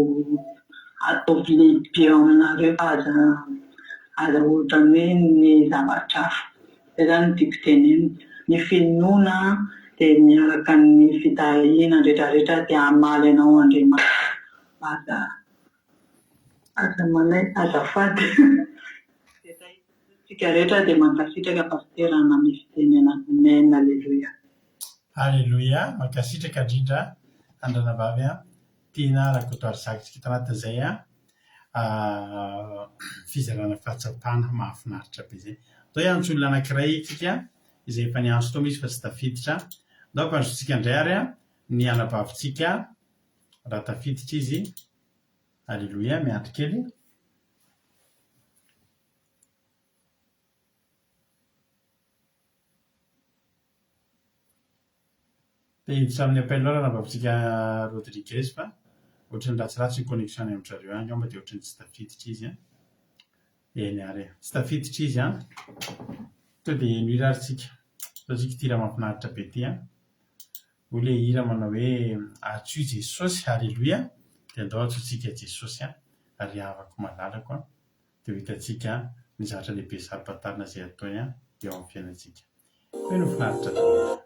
ataovy lehibe ao aminareo fa aza aza ohatran'ny hoe ny zavatra hafa. Izay izany no tiako tenenina. Ny finoana dia miaraka ny fitahiana rehetra rehetra dia hamaly anao Andriamanitra. Aza aza manaiky azafady. Dia tahiantsika rehetra dia mankasitraka Pasitera nanome fitenenana. Amen Aleloia. Aleloia, mankasitraka indrindra an-dRanabavy Tiana Rakotoarizaky tsika tanatin'izay fizarana fahatsapana mahafinaritra be izay. Ndao hiantso olona anankiray tsika izay efa niantso tao moa izy fa tsy tafiditra. Ndao ampandrosotsika indray ary ny anabavintsika raha tafiditra izy. Aleloia, miandry kely. Te hiditra amin'ny appel ao ranabavintsika Rodriguez fa ohatran'ny ratsiratsy ny connexion any amin-dry zareo any angamba dia ohatran'ny tsy tafiditra izy an. Eny ary e. Tsy tafiditra izy an. Tonga dia heno hira ary tsika. Ataontsika ity hira mahafinaritra be ity an. Hoy ilay hira manao hoe Antsoy Jesosy, Haleloia. Dia andao antsointsika Jesosy an. Ry havako malalako an. Dia ho hitantsika ny zavatra lehibe saro-pantarina izay ataony eo amin'ny fiainantsika. Feno finaritra daholo.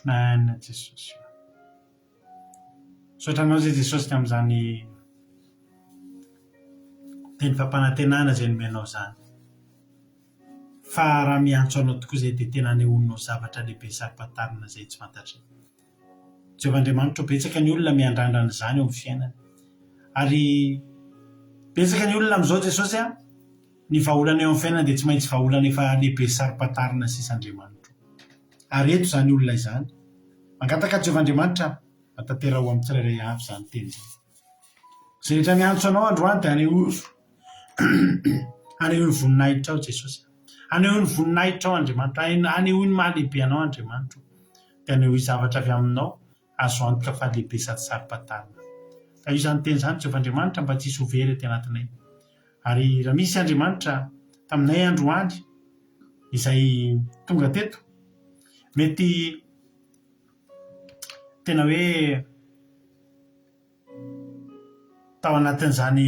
Amen Jesosy. Misaotra anao izay Jesosy tamin'izany teny fampanantenana izay nomenao izany. Fa raha miantso anao tokoa izay dia tena anehoanao zavatra lehibe saro-pantarina izay tsy fantatray. Jehovah Andriamanitra ô, betsaka ny olona miandrandra an'izany eo amin'ny fiainany. Ary betsaka ny olona amin'izao Jesosy a, ny vahaolana eo amin'ny fiainana dia tsy maintsy vahaolana efa lehibe saro-pantarina sisa Andriamanitra ô. Ary eto izany olona izany. Mangataka Jehovah Andriamanitra mba tanteraho amin'ny tsirairay avy izany teny izany. Izay rehetra miantso anao androany dia anehoy anehoy ny voninahitrao Jesosy. Anehoy ny voninahitrao Andriamanitra. Anehoy ny maha lehibe anao Andriamanitra. Dia anehoy zavatra avy aminao azo antoka fa lehibe sady saro-pantarina. Ka io izany teny izany Jehovah Andriamanitra mba tsy hisy ho very aty anatinay. Ary raha misy Andriamanitra taminay androany izay tonga teto, mety tena hoe tao anatin'izany.